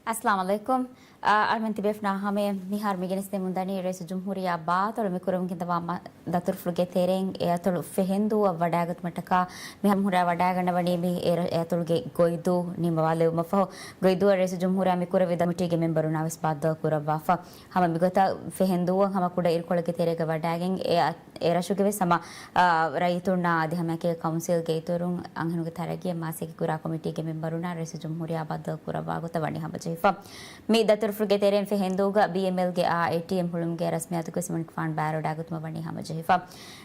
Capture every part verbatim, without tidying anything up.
އައްސަލާމު ޢަލައިކުމް. އަ، އަޅުމެން ތިބޭފުޅުންނާ ހަމަޔަށް މިހާރު މި ގެނެސްދެމުންދަނީ ރައީސުލްޖުމްހޫރިއްޔާ ބާތޮޅު މިކުރަމުން ގެންދަވާ މަ-، ދަތުރުފުޅުގެ ތެރެއިން އެ އަތޮޅު ފެހެންދޫއަށް ވަޑައިގަތުމަށްޓަކާ މިހާރު ޖުމްހޫރިއްޔާ ވަޑައިގަންނަވަނީ މި އެ ރަ-، އެ އަތޮޅުގެ ގޮއިދޫ ނިންމަވާލެވުމަށްފަހު، ގޮއިދޫއަށް ރައީސުލްޖުމްހޫރިއްޔާ މިކުރެއްވި ދަތުރުފުޅު ކޮމިޓީގެ މެމްބަރުންނާވެސް ބައްދަލުކުރައްވާފަ. ހަމަ މިގޮތަށް ފެހެންދޫއަށް ހަމަ ކުޑަ އިރުކޮޅެއްގެ ތެރޭގަ ވަޑައިގެން އެ އަ-، އެ ރަށުގެ ވެސް ހަމަ، އާ، ރައްޔިތުންނާ އަދި ހަމައެކީގަ ކައުންސިލްގެ އިތުރުން އަންހެނުންގެ ތަރައްގީއަށް މާސްއެއްގެ ކުރާ ކޮމިޓީގެ މެމްބަރުންނާ ރައީސުލްޖުމްހޫރިއްޔާ ބައްދަލު ކުރައްވާ ގޮތަށް ވަނީ ހަމަޖެހިފަ. މި ދަތުރުފުޅުގެ ތެރެއިން ފެހެންދޫގަ ބީއެމްއެލްގެ އާ އޭޓީއެމް ހުޅުމުގެ ރަސްމިއްޔާތުގެ ވެސް އެމަނިކުފާނު ބައިވެރިވެވަޑައިގަތުމަށް ވަނީ ހަމަޖެހިފަ.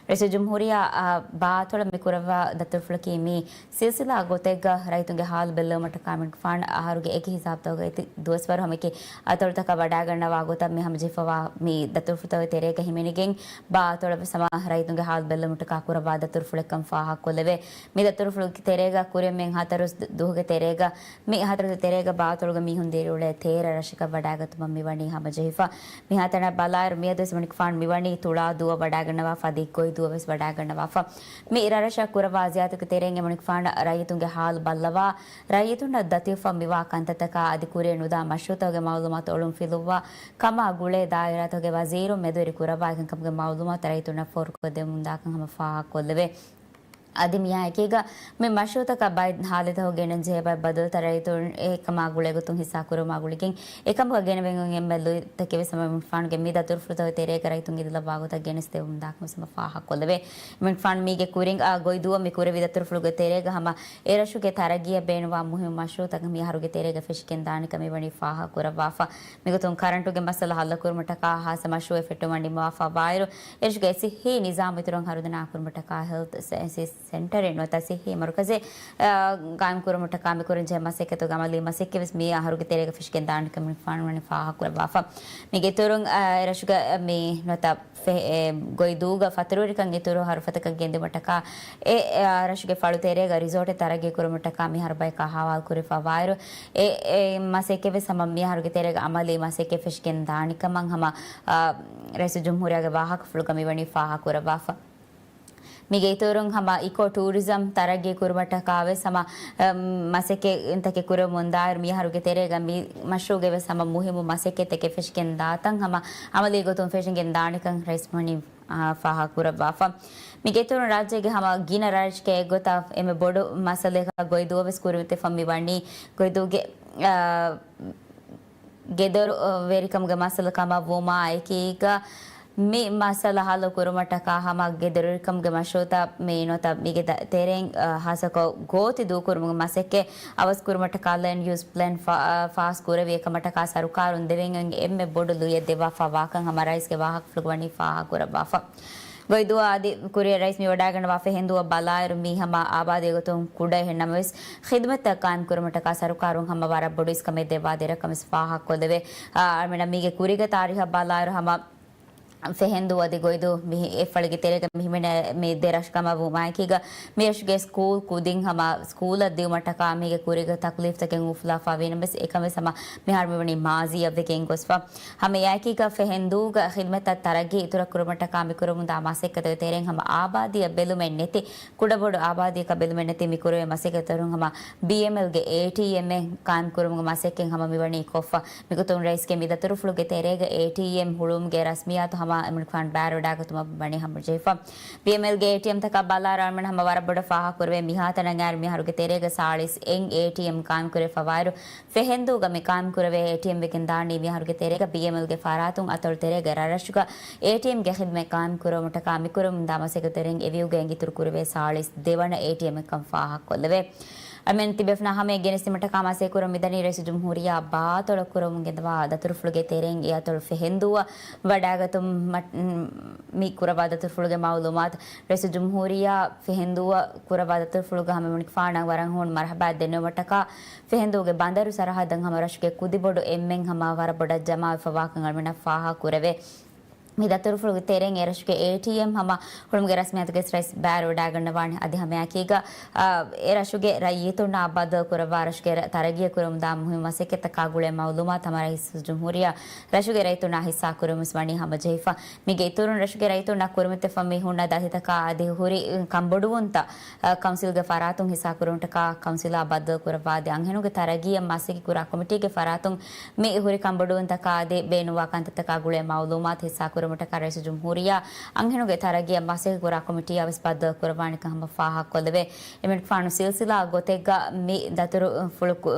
ރައީސުލްޖުމްހޫރިއްޔާ، އާ، ބާތޮޅަށް މި ކުރައްވާ ދަތުރުފުޅަކީ މި ސިލްސިލާ ގޮތެއްގަ ރައްޔިތުންގެ ހާލު ބެއްލެވުމަށްޓަކާ އެމަނިކުފާނު އަހަރުގެ އެކި ހިސާބުތަކުގަ އެތި ދުވަސްވަރު ހަމައެކި އަތޮޅުތަކަށް ވަޑައިގަންނަވާ ގޮތަށް މި ހަމަޖެހިފަވާ މި ދަތުރުފުޅުތަކުގެ ތެރޭގަ ހިމެނިގެން ބާ އަތޮޅަށް ވެސް ހަމަ ރައްޔިތުންގެ ހާލު ބެއްލެވުމަށްޓަކާ ކުރައްވާ ދަތުރުފުޅެއްކަން ފާހަގަކޮށްލެވޭ. މި ދަތުރުފުޅުގެ ތެރޭގަ ކުރިއަށް މި ހަތަރު ދު-، ދުވަހުގެ ތެރޭގަ މި ހަތަރު ތެރޭގަ ބާ އަތޮޅުގެ މީހުން ދިރިއުޅޭ ތޭރަ ރަށަކަށް ވަޑައިގަތުމަށް މިވަނީ ހަމަޖެހިފަ. މިހާތަނަށް ބަލާއިރު މިއަދުވެސް އެމަނިކުފާނު މިވަނީ ތުޅާދޫއަށް ވަޑައިގަންނަވާފަ އަދި ގޮއިދޫއަށް ވެސް ވަޑައިގަންނަވާފަ. މި ރަށްރަށަށް ކުރައްވާ ޒިޔާރަތުގެ ތެރެއިން އެމަނިކުފާނަށް ރައްޔިތުންގެ ހާލު ބައްލަވާ، ރައްޔިތުންނަށް ދަތިވެފަ މިވާ ކަންތައްތަކާ އަދި ކުރިއަށް ނުދާ މަޝްރޫއުތަކުގެ މައުލޫމާތު އޮޅުން ފިލުއްވާ، ކަމާ ގުޅޭ ދާއިރާތަކުގެ ވަޒީރުން މެދުވެރި ކުރައްވާ އެކަންކަމުގެ މައުލޫމާތު ރައްޔިތުންނަށް ފޯރުކޮށްދެމުންދާކަން ހަމަ ފާހަގަކޮށްލެވޭ. އަދި މިއާއެކީގަ މި މަޝްރޫއުތަކަށް ބައެއް ހާލަތްތަކުގަ ގެނެންޖެހޭ ބައެއް ބަދަލުތައް ރައްޔިތުން އެކަމާ ގުޅޭގޮތުން ހިއްސާކުރުމާ ގުޅިގެން އެކަމަކަށް ގެނެވެގެން އެންމެ ލުއިތަކެއް ވެސް އެމަނިކުފާނުގެ މި ދަތުރުފުޅުތަކުގެ ތެރޭގަ ރައްޔިތުން އެދިލައްވާ ގޮތަށް ގެނެސްދެވުމުންދާކަން ވެސް ހަމަ ފާހަގަކޮށްލެވޭ. އެމަނިކުފާނު މީގެ ކުރިން އާ ގޮއިދޫއަށް މި ކުރެއްވި ދަތުރުފުޅުގެ ތެރޭގަ ހަމަ އެ ރަށުގެ ތަރައްގީއަށް ބޭނުންވާ މުހިއްމު މަޝްރޫއުތަކަށް މި އަހަރުގެ ތެރޭގަ ފެށިގެން ދާނެކަން މިވަނީ ފާހަގަކުރައްވާފަ. މިގޮތުން ކަރަންޓުގެ މައްސަލަ ހައްލުކުރުމަށްޓަކާ ހާއްސަ މަޝްރޫއެއް ފެއްޓުމަށް ނިންމަވާފަ ވާއިރު، އެރަށުގެ ސިއްހީ ނިޒާމް އިތުރަށް ހަރުދަނާ ކުރުމަށްޓަކާ ހެލްތް ސައިންސިސް ސެންޓަރެއް ނުވަތަ ސިއްހީ މަރުކަޒެއް، އާ، ގާއިމްކުރުމަށްޓަކާ މިކުރަންޖެހޭ މަސައްކަތުގެ އަމަލީ މަސައްކަތް ވެސް މި އަހަރުގެ ތެރޭގަ ފެށިގެން ދާނެކަން މި ފާނުވަނީ ފާހަގަކުރައްވާފަ. މީގެ އިތުރުން، އާ، އެރަށުގެ މި ނުވަތަ ފެ-، އެ، ގޮއިދޫގަ ފަތުރުވެރިކަން އިތުރު ހަރުފަތަކަށް ގެންދިއުމަށްޓަކާ އެ، އާ، ރަށުގެ ފަޅު ތެރޭގަ ރިސޯޓެއް ތަރައްގީ ކުރުމަށްޓަކާ މިހާރު ބަޔަކާ ހަވާލު ކުރެފަ ވާއިރު، އެ، އެ މަސައްކަތް ވެސް ހަމަ މިހާރުގެ ތެރޭގަ އަމަލީ މަސައްކަތް ފެށިގެން ދާނެކަމަށް ހަމަ، އާ، ރައީސުލްޖުމްހޫރިއްޔާގެ ވާހަކަފުޅުގަ މިވަނީ ފާހަގަކުރައްވާފަ. މީގެ އިތުރުން ހަމަ އިކޯ ޓޫރިޒަމް ތަރައްގީ ކުރުމަށްޓަކާ ވެސް ހަމަ، އަ، މަސައްކަތްތަކެއް ކުރެވުމުން ދާއިރު މިއަހަރުގެ ތެރޭގަ މި މަޝްރޫއުގެ ވެސް ހަމަ މުހިއްމު މަސައްކަތްތަކެއް ފެށިގެން ދާތަން ހަމަ އަމަލީ ގޮތުން ފެށިގެން ދާނެކަން ރައީސް ވަނީ، އާ، ފާހަގަކުރައްވާފަ. މީގެ އިތުރުން ރާއްޖޭގެ ހަމަ ގިނަ ރަށްރަށުގެ އެއްގޮތަށް އެންމެ ބޮޑު މައްސަލައަކަށް ގޮއިދޫއަށް ވެސް ކުރިމަތިވެފަ މި ވަނީ ގޮއިދޫގެ، އާ، ގެދޮރު، އަ، ވެރިކަމުގެ މައްސަލަ ކަމަށް ވުމާ އެކީގަ، މި މައްސަލަ ހައްލު ކުރުމަށްޓަކާ ހަމަ ގެދޮރުވެރިކަމުގެ މަޝްރޫއުތައް މި ނުވަތަ މީގެ ދަ-، ތެރެއިން، އަ، ހާއްސަކޮށް ގޯތި ދޫކުރުމުގެ މަސައްކަތް އަވަސް ކުރުމަށްޓަކާ ލޭންޑް ޔޫސް ޕްލޭން ފާ-، އަ، ފާސް ކުރެވި އެކަމަށްޓަކާ ސަރުކާރުން ދެވެން އެންމެ ބޮޑު ލުޔެއް ދެއްވާފަ ވާކަން ހަމަ ރައީސްގެ ވާހަކަފުޅުގަ ވަނީ ފާހަގަކުރައްވާފަ. ގޮއިދޫއަށް އަދި ކުރިއަށް ރައީސް މި ވަޑައިގަންނަވާ ފެހެންދޫއަށް ބަލާއިރު މީ ހަމަ އާބާދީ ގޮތުން ކުޑަ އެހެން ނަމަވެސް، ޚިދުމަތްތައް ޤާއިމް ކުރުމަށްޓަކާ ސަރުކާރުން ހަމަ ވަރަށް ބޮޑު އިސްކަމެއް ދެއްވާ ދެރަކަން ވެސް ފާހަގަކޮށްލެވޭ. އާ، އަޅުމެންނަށް މީގެ ކުރީގެ ތާރީހަށް ބަލާއިރު ހަމަ ފެހެންދޫ އަދި ގޮއިދޫ މި އެއްފަޅިގެ ތެރޭގަ މި ހިމެނޭ މި ދެ ރަށްކަމަށް ވުމާއެކީގަ، މި ރަށުގެ ސްކޫލް ކުދިން ހަމަ ސްކޫލަށް ދިއުމަށްޓަކާ މީގެ ކުރީގެ ތަކުލީފްތަކެއް އުފުލާފަ ވީނަމަވެސް، އެކަން ވެސް ހަމަ މިހާރު މިވަނީ މާޒީއަށް ވެގެން ގޮސްފަ. ހަމަ އެއާއެކީގަ ފެހެންދޫގަ ޚިދުމަތްތައް ތަރައްގީ އިތުރަށް ކުރުމަށްޓަކާ މިކުރަމުންދާ މަސައްކަތުގެ ތެރެއިން ހަމަ އާބާދީއަށް ބެލުމެއް ނެތި، ކުޑަބޮޑު އާބާދީއަކަށް ބެލުމެއް ނެތި މި ކުރެވޭ މަސައްކަތްތަކުން ހަމަ ބީއެމްއެލްގެ އޭޓީއެމްއެއް ޤާއިމް ކުރުމުގެ މަސައްކަތް ހަމަ މިވަނީ ކޮށްފަ. މިގޮތުން ރައީސްގެ މި ދަތުރުފުޅުގެ ތެރޭގަ އޭޓީއެމް ހުޅުވުމުގެ ރަސްމިއްޔާތު ހަމަ އެމަނިކުފާނު ބައިވެރިވަޑައިގަތުމަށް ވަނީ ހަމަޖެހިފަ. ބީއެމްއެލްގެ އޭޓީއެމްތަކަށް ބަލާއިރު އަޅުމެން ހަމަ ވަރަށް ބޮޑަށް ފާހަގަކުރެވޭ މިހާތަނަށް އައިރު މިއަހަރުގެ ތެރޭގަ ސާޅީސް އެއް އޭޓީއެމް ޤާއިމްކުރެވިފަވާއިރު، ފެހެންދޫގަ މި ޤާއިމްކުރެވޭ އޭޓީއެމް ވެގެން ދާނީ މިއަހަރުގެ ތެރޭގަ ބީއެމްއެލްގެ ފަރާތުން އަތޮޅު ތެރޭގެ ރަށްރަށުގަ އޭޓީއެމްގެ ޚިދުމަތް ޤާއިމްކުރުމަށްޓަކާ މިކުރަމުންދާ މަސައްކަތުގެ ތެރެއިން އެ ވިއުގައި އިތުރު ކުރެވޭ ސާޅީސް ދެވަނަ އޭޓީއެމްއެއްކަން ފާހަގަކޮށްލެވޭ. އަޅުމެން ތިބޭފުޅުންނާ ހަމަޔަށް ގެނެސްދިއުމަށްޓަކާ މަސައްކަތް ކުރަމުން މިދަނީ ރައީސުލްޖުމްހޫރިއްޔާ ބާތޮޅު ކުރަމުން ގެންދަވާ ދަތުރުފުޅުގެ ތެރެއިން އެ އަތޮޅު ފެހެންދޫއަށް ވަޑައިގަތުމަށް، މި ކުރައްވާ ދަތުރުފުޅުގެ މައުލޫމާތު. ރައީސުލްޖުމްހޫރިއްޔާ ފެހެންދޫއަށް ކުރައްވާ ދަތުރުފުޅުގަ ހަމަ އެމަނިކުފާނަށް ވަރަށް ހޫނު މަރުޙަބާ ދެންނެވުމަށްޓަކާ، ފެހެންދޫގެ ބަނދަރު ސަރަހައްދަށް ހަމަ ރަށުގެ ކުދިބޮޑު އެންމެން ހަމަ ވަރަށް ބޮޑަށް ޖަމާވެފަ ވާކަން އަޅުމެންނަށް ފާހަގަ ކުރެވޭ. މި ދަތުރުފުޅުގެ ތެރެއިން އެރަށުގެ އޭޓީއެމް ހަމަ ހުޅުމުގެ ރަސްމިއްޔާތުގެ ރައީސް ބައިވެރިވެވަޑައިގަންނަވާނެ. އަދި ހަމައެކީގަ، އާ، އެރަށުގެ ރައްޔިތުންނާ ބައްދަލުކުރައްވާ އެރަށުގެ ރަ-، ތަރައްގީ ކުރުމުންދާ މުހިންމު މަސައްކަތްތަކާ ގުޅޭ މައުލޫމާތު ހަމަ ރައީސުލްޖުމްހޫރިއްޔާ ރަށުގެ ރައްޔިތުންނާ ހިއްސާ ކުރުމުން ވަނީ ހަމަޖެހިފަ. މީގެ އިތުރުން ރަށުގެ ރައްޔިތުންނަށް ކުރިމަތިވެފަ މި ހުންނަ ދަތިތަކާ އަދި ހުރި ކަންބޮޑުވުންތައް، އަ، ކައުންސިލްގެ ފަރާތުން ހިއްސާ ކުރުމަށްޓަކާ ކައުންސިލާ ބައްދަލު ކުރައްވާ އަދި އަންހެނުންގެ ތަރައްގީއަށް މަސައްކަތް ކުރާ ކޮމިޓީގެ ފަރާތުން މި ހުރި ކަންބޮޑުވުންތަކާ އަދި ބޭނުންވާ ކަންތައްތަކާ ގުޅޭ މައުލޫމާތު ހިއްސާ ކުރުމަށްޓަކާ ރައީސުލްޖުމްހޫރިއްޔާ އަންހެނުންގެ ތަރައްގީއަށް މަސައްކަތް ކުރާ ކޮމިޓީއާ ވެސް ބައްދަލު ކުރައްވާނެކަން ހަމަ ފާހަގަކޮށްލެވޭ. އެމަނިކުފާނު ސިލްސިލާ ގޮތެއްގަ މި ދަތުރުފުޅު ކު-،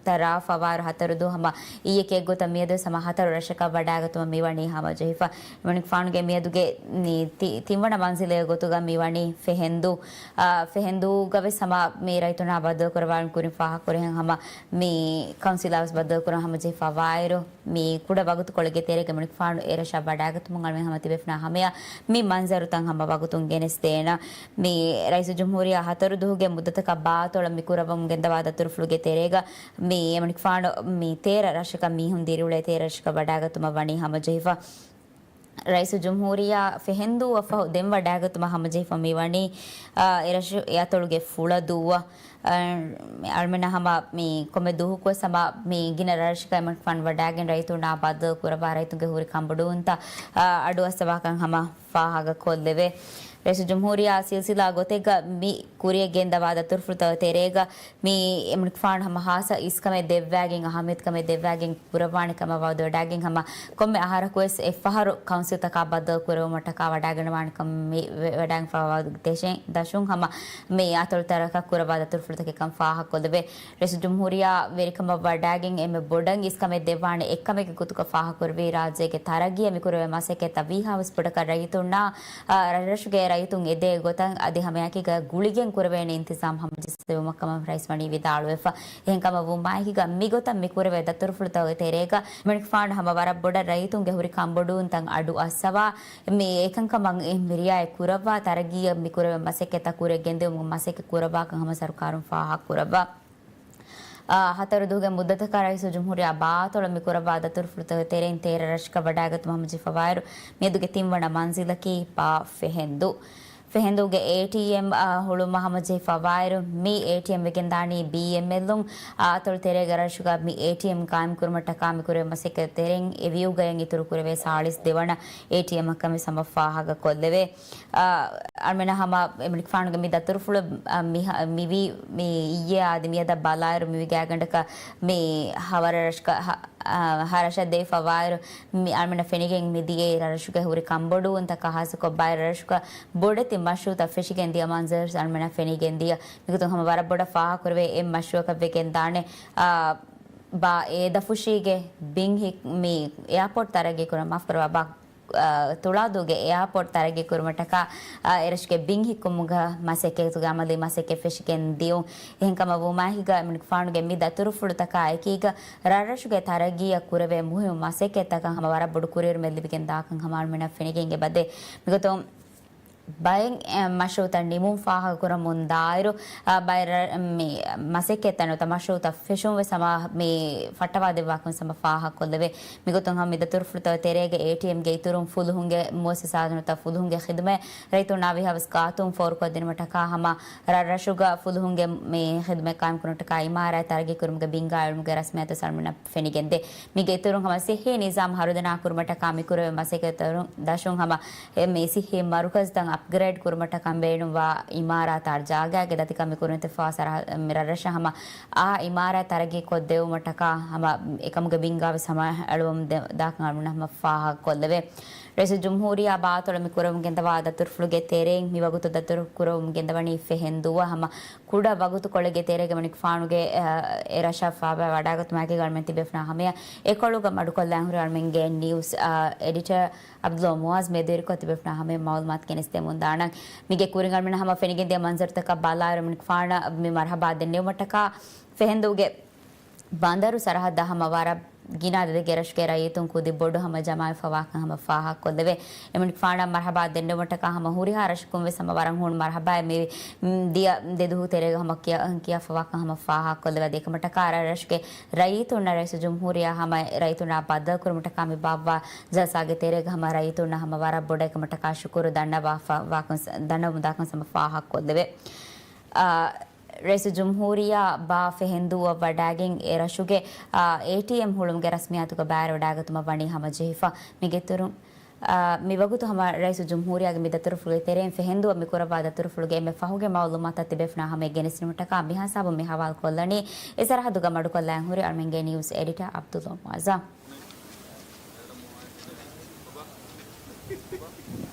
ތައް ރާ ފަވާރު ހަތަރު ދުވަހު ހަމަ އިއްޔެ އެއްގޮތަށް މިއަދުވެސް ހަމަ ހަތަރު ރަށަކަށް ވަޑައިގަތުމަށް މިވަނީ ހަމަޖެހިފަ. އެމަނިކުފާނުގެ މިއަދުގެ މި ތި-، ތިންވަނަ މަންޒިލެއް ގޮތުގަ މިވަނީ ފެހެންދޫ. އާ، ފެހެންދޫގަވެސް ހަމަ މި ރައްޔިތުންނާ ބައްދަލުކުރައްވާން ކުރިން ފާހަގަކުރިހެން ހަމަ މި ކައުންސިލާވެސް ބައްދަލުކުރަން ހަމަޖެހިފަވާއިރު، މި ކުޑަ ވަގުތުކޮޅެއްގެ ތެރޭގަ އެމަނިކުފާނު އެރަށަށް ވަޑައިގަތުމުން އަޅުމެން ހަމަ ތިބޭފުޅުންނާ ހަމަޔަށް މި މަންޒަރުތައް ހަމަ ވަގުތުން ގެނެސްދޭނަން. މި ރައީސުލްޖުމްހޫރިއްޔާ ހަތަރު ދުވަހުގެ މުއްދަތަކަށް ބާތޮޅަށް މި ކުރައްވަމުން ގެންދަވާ ދަތުރުފުޅުގެ ތެރޭގަ މި އެމަނިކުފާނު މި ތޭރަ ރަށަކަށް މީހުން ދިރިއުޅޭ ތޭރަ ރަށަކަށް ވަޑައިގަތުމަށް ވަނީ ހަމަޖެހިފަ. ރައީސުލްޖުމްހޫރިއްޔާ ފެހެންދޫއަށް ފަހު ދެން ވަޑައިގަތުމަށް ހަމަޖެހިފަ މިވަނީ، އާ، އެރަށު އެއަތޮޅުގެ ފުޅަދޫއަށް، އަ، އަޅުމެންނަށް ހަމަ މި ކޮންމެ ދުވަހަކުވެސް ހަމަ މި ގިނަ ރަށަކަށް އެމަނިކުފާނު ވަޑައިގެން ރައްޔިތުންނާ ބައްދަލު ކުރައްވާ ރައްޔިތުންގެ ހުރި ކަންބޮޑުވުންތައް، އަ، އަޑުއައްސަވާކަން ހަމަ ފާހަގަކޮށްލެވޭ. ރައީސުލްޖުމްހޫރިއްޔާ ސިލްސިލާ ގޮތެއްގަ މި ކުރިއަށް ގެންދަވާ ދަތުރުފުޅުތައް ތެރޭގަ މި އެމަނިކުފާނު ހަމަ ހާއްސަ އިސްކަމެއް ދެއްވައިގެން، އަހައްމިޔަތުކަމެއް ދެއްވައިގެން ކުރައްވާނެ ކަމަށް ވައުދުވެވަޑައިގެން ހަމަ ކޮންމެ އަހަރަކުވެސް އެއްފަހަރު ކައުންސިލްތަކާ ބައްދަލު ކުރެވުމަށްޓަކާ ވަޑައިގަންނަވާނެ ކަމަށް މި ވެ-، ވެވަޑައިގެންފަވާ ދެށެއް ދަށުން ހަމަ މި އަތޮޅު ތަރަކަށް ކުރައްވާ ދަތުރުފުޅުތަކެއް ކަމަށް ފާހަގަކޮށްލެވޭ. ރައީސުލްޖުމްހޫރިއްޔާ ވެރިކަމަށް ވަޑައިގެން އެންމެ ބޮޑަށް އިސްކަމެއް ދެއްވާނެ އެއްކަމެއްގެ ގޮތުގަ ފާހަގަކުރެއްވީ ރާއްޖޭގެ ތަރައްގީއަށް މިކުރެވޭ މަސައްކަތްތައް ވީހާވެސް ބޮޑަކަށް ރައްޔިތުންނާ، އާ، ރަށްރަށުގެ ރައްޔިތުން އެދޭ ގޮތަށް އަދި ހަމައެކީގަ ގުޅިގެން ކުރެވޭނެ އިންތިޒާމް ހަމަޖެއްސެވުމަށް ކަމަށް ރައީސް ވަނީ ވިދާޅުވެފަ. އެހެންކަމަށް ވުމާއެކީގަ މިގޮތަށް މިކުރެވޭ ދަތުރުފުޅުތަކުގެ ތެރޭގަ އެމަނިކުފާނު ހަމަ ވަރަށް ބޮޑަށް ރައްޔިތުންގެ ހުރި ކަންބޮޑުވުންތައް އަޑު އައްސަވާ، މި އެކަންކަމަށް މި ރިއާޔަތް ކުރައްވާ ތަރައްގީއަށް މިކުރެވޭ މަސައްކަތްތައް ކުރިއަށް ގެންދިއުމުގެ މަސައްކަތް ކުރައްވާކަން ހަމަ ސަރުކާރުން ފާހަގަކުރައްވާ. އާ، ހަތަރު ދުވަހުގެ މުއްދަތަކަށް ރައީސުލްޖުމްހޫރިއްޔާ ބާތޮޅަށް މި ކުރައްވާ ދަތުރުފުޅުތަކުގެ ތެރެއިން ތޭރަ ރަށަކަށް ވަޑައިގަތުމަށް ހަމަޖެހިފަވާއިރު، މިއަދުގެ ތިންވަނަ މަންޒިލަކީ ބާ ފެހެންދޫ. ފެހެންދޫގެ އޭޓީއެމް، އާ، ހުޅުމަށް ހަމަޖެހިފަވާއިރު، މި އޭޓީއެމް ވެގެންދާނީ ބީއެމްއެލުން، އާ، އަތޮޅު ތެރޭގެ ރަށުގަ މި އޭޓީއެމް ޤާއިމް ކުރުމަށްޓަކާ މި ކުރެވޭ މަސައްކަތް ތެރެއިން އެ ވިއުގަޔަށް އިތުރު ކުރެވޭ ސާޅީސް ދެވަނަ އޭޓީއެމްއަކަށް ވެސް ހަމަ ފާހަގަކޮށްލެވޭ. އާ، އަޅުމެންނަށް ހަމަ އެމަނިކުފާނުގެ މި ދަތުރުފުޅު، އާ، މި ހަ-، މިވީ މި އިއްޔެ އާދެ މިއަދަށް ބަލާއިރު މިވީ ގާތްގަނޑަކަށް މި ހަވަރަށް ރަށަކަށް ހަ-، އާ، ހަ ރަށަށް ދެވިފަވާއިރު މި އަޅުމެންނަށް ފެނިގެން މިދިޔައީ ރަށްރަށުގެ ހުރި ކަންބޮޑުވުންތަކާ ހާއްސަކޮށް ބައެއް ރަށްރަށުގަ ބޮޑެތި މަޝްރޫއުތައް ފެށިގެން ދިޔަ މަންޒަރު އަޅުމެންނަށް ފެނިގެން ދިޔަ. މިގޮތުން ހަމަ ވަރަށް ބޮޑަށް ފާހަގަކުރެވޭ އެއް މަޝްރޫއަކަށް ވެގެން ދާނެ، އާ، ބާ އޭދަފުށީގެ ބިން ހި-، މި އެއާޕޯޓް ތަރައްގީ ކުރަން، މާފު ކުރައްވާ، ބާ އާ، ތުޅާދޫގެ އެއާޕޯޓް ތަރައްގީ ކުރުމަށްޓަކާ، އާ، އެރަށުގެ ބިން ހިއްކުމުގަ މަސައްކަތުގެ އަމަލީ މަސައްކަތް ފެށިގެން ދިޔުން. އެހެންކަމަށް ވުމާއެކީގަ އެމަނިކުފާނުގެ މި ދަތުރުފުޅުތަކާ އެކީގަ ރަށްރަށުގެ ތަރައްގީއަށް ކުރެވޭ މުހިއްމު މަސައްކަތްތަކަށް ހަމަ ވަރަށް ބޮޑު ކުރިއެރުމެއް ލިބިގެން ދާކަން ހަމަ އަޅުމެންނަށް ފެނިގެން އެބަދޭ. މިގޮތުން ބައެއް، އެ، މަޝްރޫއުތައް ނިމުން ފާހަގަކުރަމުން ދާއިރު، އާ، ބައެއް ރަށް-، މި މަސައްކަތްތައް ނުވަތަ މަޝްރޫއުތައް ފެށުން ވެސް ހަމަ މި ފައްޓަވާ ދެއްވާކަން ވެސް ހަމަ ފާހަގަކޮށްލެވޭ. މިގޮތުން ހަމަ މި ދަތުރުފުޅުތައް ތެރޭގަ އޭޓީއެމްގެ އިތުރުން ފުލުހުންގެ މުއައްސަސާތައް ނުވަތަ ފުލުހުންގެ ޚިދުމަތް ރައްޔިތުންނާ ވީހާވެސް ގާތުން ފޯރުކޮށްދިނުމަށްޓަކާ ހަމަ ރަށްރަށުގަ ފުލުހުންގެ މި ޚިދުމަތް ޤާއިމްކުރުމަށްޓަކާ އިމާރާތް ތަރައްގީކުރުމުގެ ބިންގާ އެޅުމުގެ ރަސްމިއްޔާތު އަޅުމެންނަށް ފެނިގެންދޭ. މީގެ އިތުރުން ހަމަ ސިއްހީ ނިޒާމް ހަރުދަނާކުރުމަށްޓަކާ މިކުރެވޭ މަސައްކަތްތައް ދަށުން ހަމަ އެ މި ސިއްހީ މަރުކަޒުތައް އަޕްގްރޭޑް ކުރުމަށްޓަކާ ބޭނުންވާ އިމާރާތާ ޖާގައިގެ ދަތިކަން މިކުރިމަތިވެފަވާ ސަރަހަ-، މި ރަށްރަށަށް ހަމަ އާ އިމާރާތް ތަރައްގީކޮށްދެވުމަށްޓަކާ ހަމަ އެކަމުގެ ބިންގާވެސް ހަމަ އެޅުވަމުން ދެ-، ދާކަން އަޅުގަނޑު ހަމަ ފާހަގަކޮށްލެވޭ. ރައީސުލްޖުމްހޫރިއްޔާ ބާތޮޅަށް މި ކުރަމުން ގެންދަވާ ދަތުރުފުޅުގެ ތެރެއިން މިވަގުތު ދަތުރު ކުރަމުން ގެންދަވަނީ ފެހެންދޫއަށް ހަމަ ކުޑަ ވަގުތުކޮޅެއްގެ ތެރޭގަ އެމަނިކުފާނުގެ، އަ، އެ ރަށަށް ފާބަ ވަޑައިގަތުމާއެކީގަ އަޅުމެން ތިބޭފުޅުންނާ ހަމަޔަށް އެކޮޅުގަ މަޑުކޮށްލާން ހުރި އަޅުމެންގެ ނިއުސް، އަ، އެޑިޓަރ އަބްދުﷲ މުއާޒް މެދުވެރިކޮށް ތިބޭފުޅުންނާ ހަމަޔަށް މައުލޫމާތު ގެނެސްދެމުން ދާނަން. މީގެ ކުރިން އަޅުމެން ހަމަ ފެނިގެންދިޔަ މަންޒަރުތަކަށް ބަލާއިރު އެމަނިކުފާނަށް މި މަރުހަބާ ދެންނެވުމަށްޓަކާ ފެހެންދޫގެ ބަނދަރު ސަރަހައްދަށް ހަމަ ވަރަށް ގިނަ އަދަދެއްގެ ރަށުގެ ރައްޔިތުން ކުދި ބޮޑު ހަމަ ޖަމާވެފަ ވާކަން ހަމަ ފާހަގަކޮށްލެވޭ. އެމަނިކުފާނަށް މަރުހަބާ ދެންނެވުމަށްޓަކާ ހަމަ ހުރިހާ ރަށަކުން ވެސް ހަމަ ވަރަށް ހޫނު މަރުހަބާއެއް. މި ދިޔަ ދެ ދުވަހު ތެރޭގަ ހަމަ ކިޔާ، ކިޔާފަ ވާކަން ހަމަ ފާހަގަކޮށްލެވޭ. އަދި އެކަމަށްޓަކާ ރަށުގެ ރައްޔިތުންނަށް ރައީސުލްޖުމްހޫރިއްޔާ ހަމަ ރައްޔިތުންނާ ބައްދަލުކުރުމަށްޓަކާ މި ބާއްވާ ޖަލްސާގެ ތެރޭގަ ހަމަ ރައްޔިތުންނަށް ހަމަ ވަރަށް ބޮޑަށް އެކަމަށްޓަކާ ޝުކުރު ދަންނަވާފަ ވާކަން، ދަންނަވަމުންދާކަން ހަމަ ފާހަގަކޮށްލެވޭ. އާ، ރައީސުލްޖުމްހޫރިއްޔާ ބާ ފެހެންދޫއަށް ވަޑައިގެން އެ ރަށުގެ، އާ، އޭޓީއެމް ހުޅުމުގެ ރަސްމިއްޔާތުގަ ބައިވެރިވަޑައިގަތުމަށް ވަނީ ހަމަޖެހިފަ. މިގެއިތުރުން، އާ، މިވަގުތު ހަމަ ރައީސުލްޖުމްހޫރިއްޔާގެ މި ދަތުރުފުޅުގެ ތެރެއިން ފެހެންދޫއަށް މި ކުރައްވާ ދަތުރުފުޅުގެ އެންމެ ފަހުގެ މައުލޫމާތަށް ތިބޭފުޅުންނާ ހަމައަށް ގެނެސްދިނުމަށްޓަކާ މިހާ ހިސާބުން މި ހަވާލުކޮށްލަނީ. އެ ސަރަހައްދުގަ މަޑުކޮށްލާން ހުރި އަޅުމެންގެ ނިއުސް އެޑިޓާ އަބްދުﷲ މުޢައްޒަމް.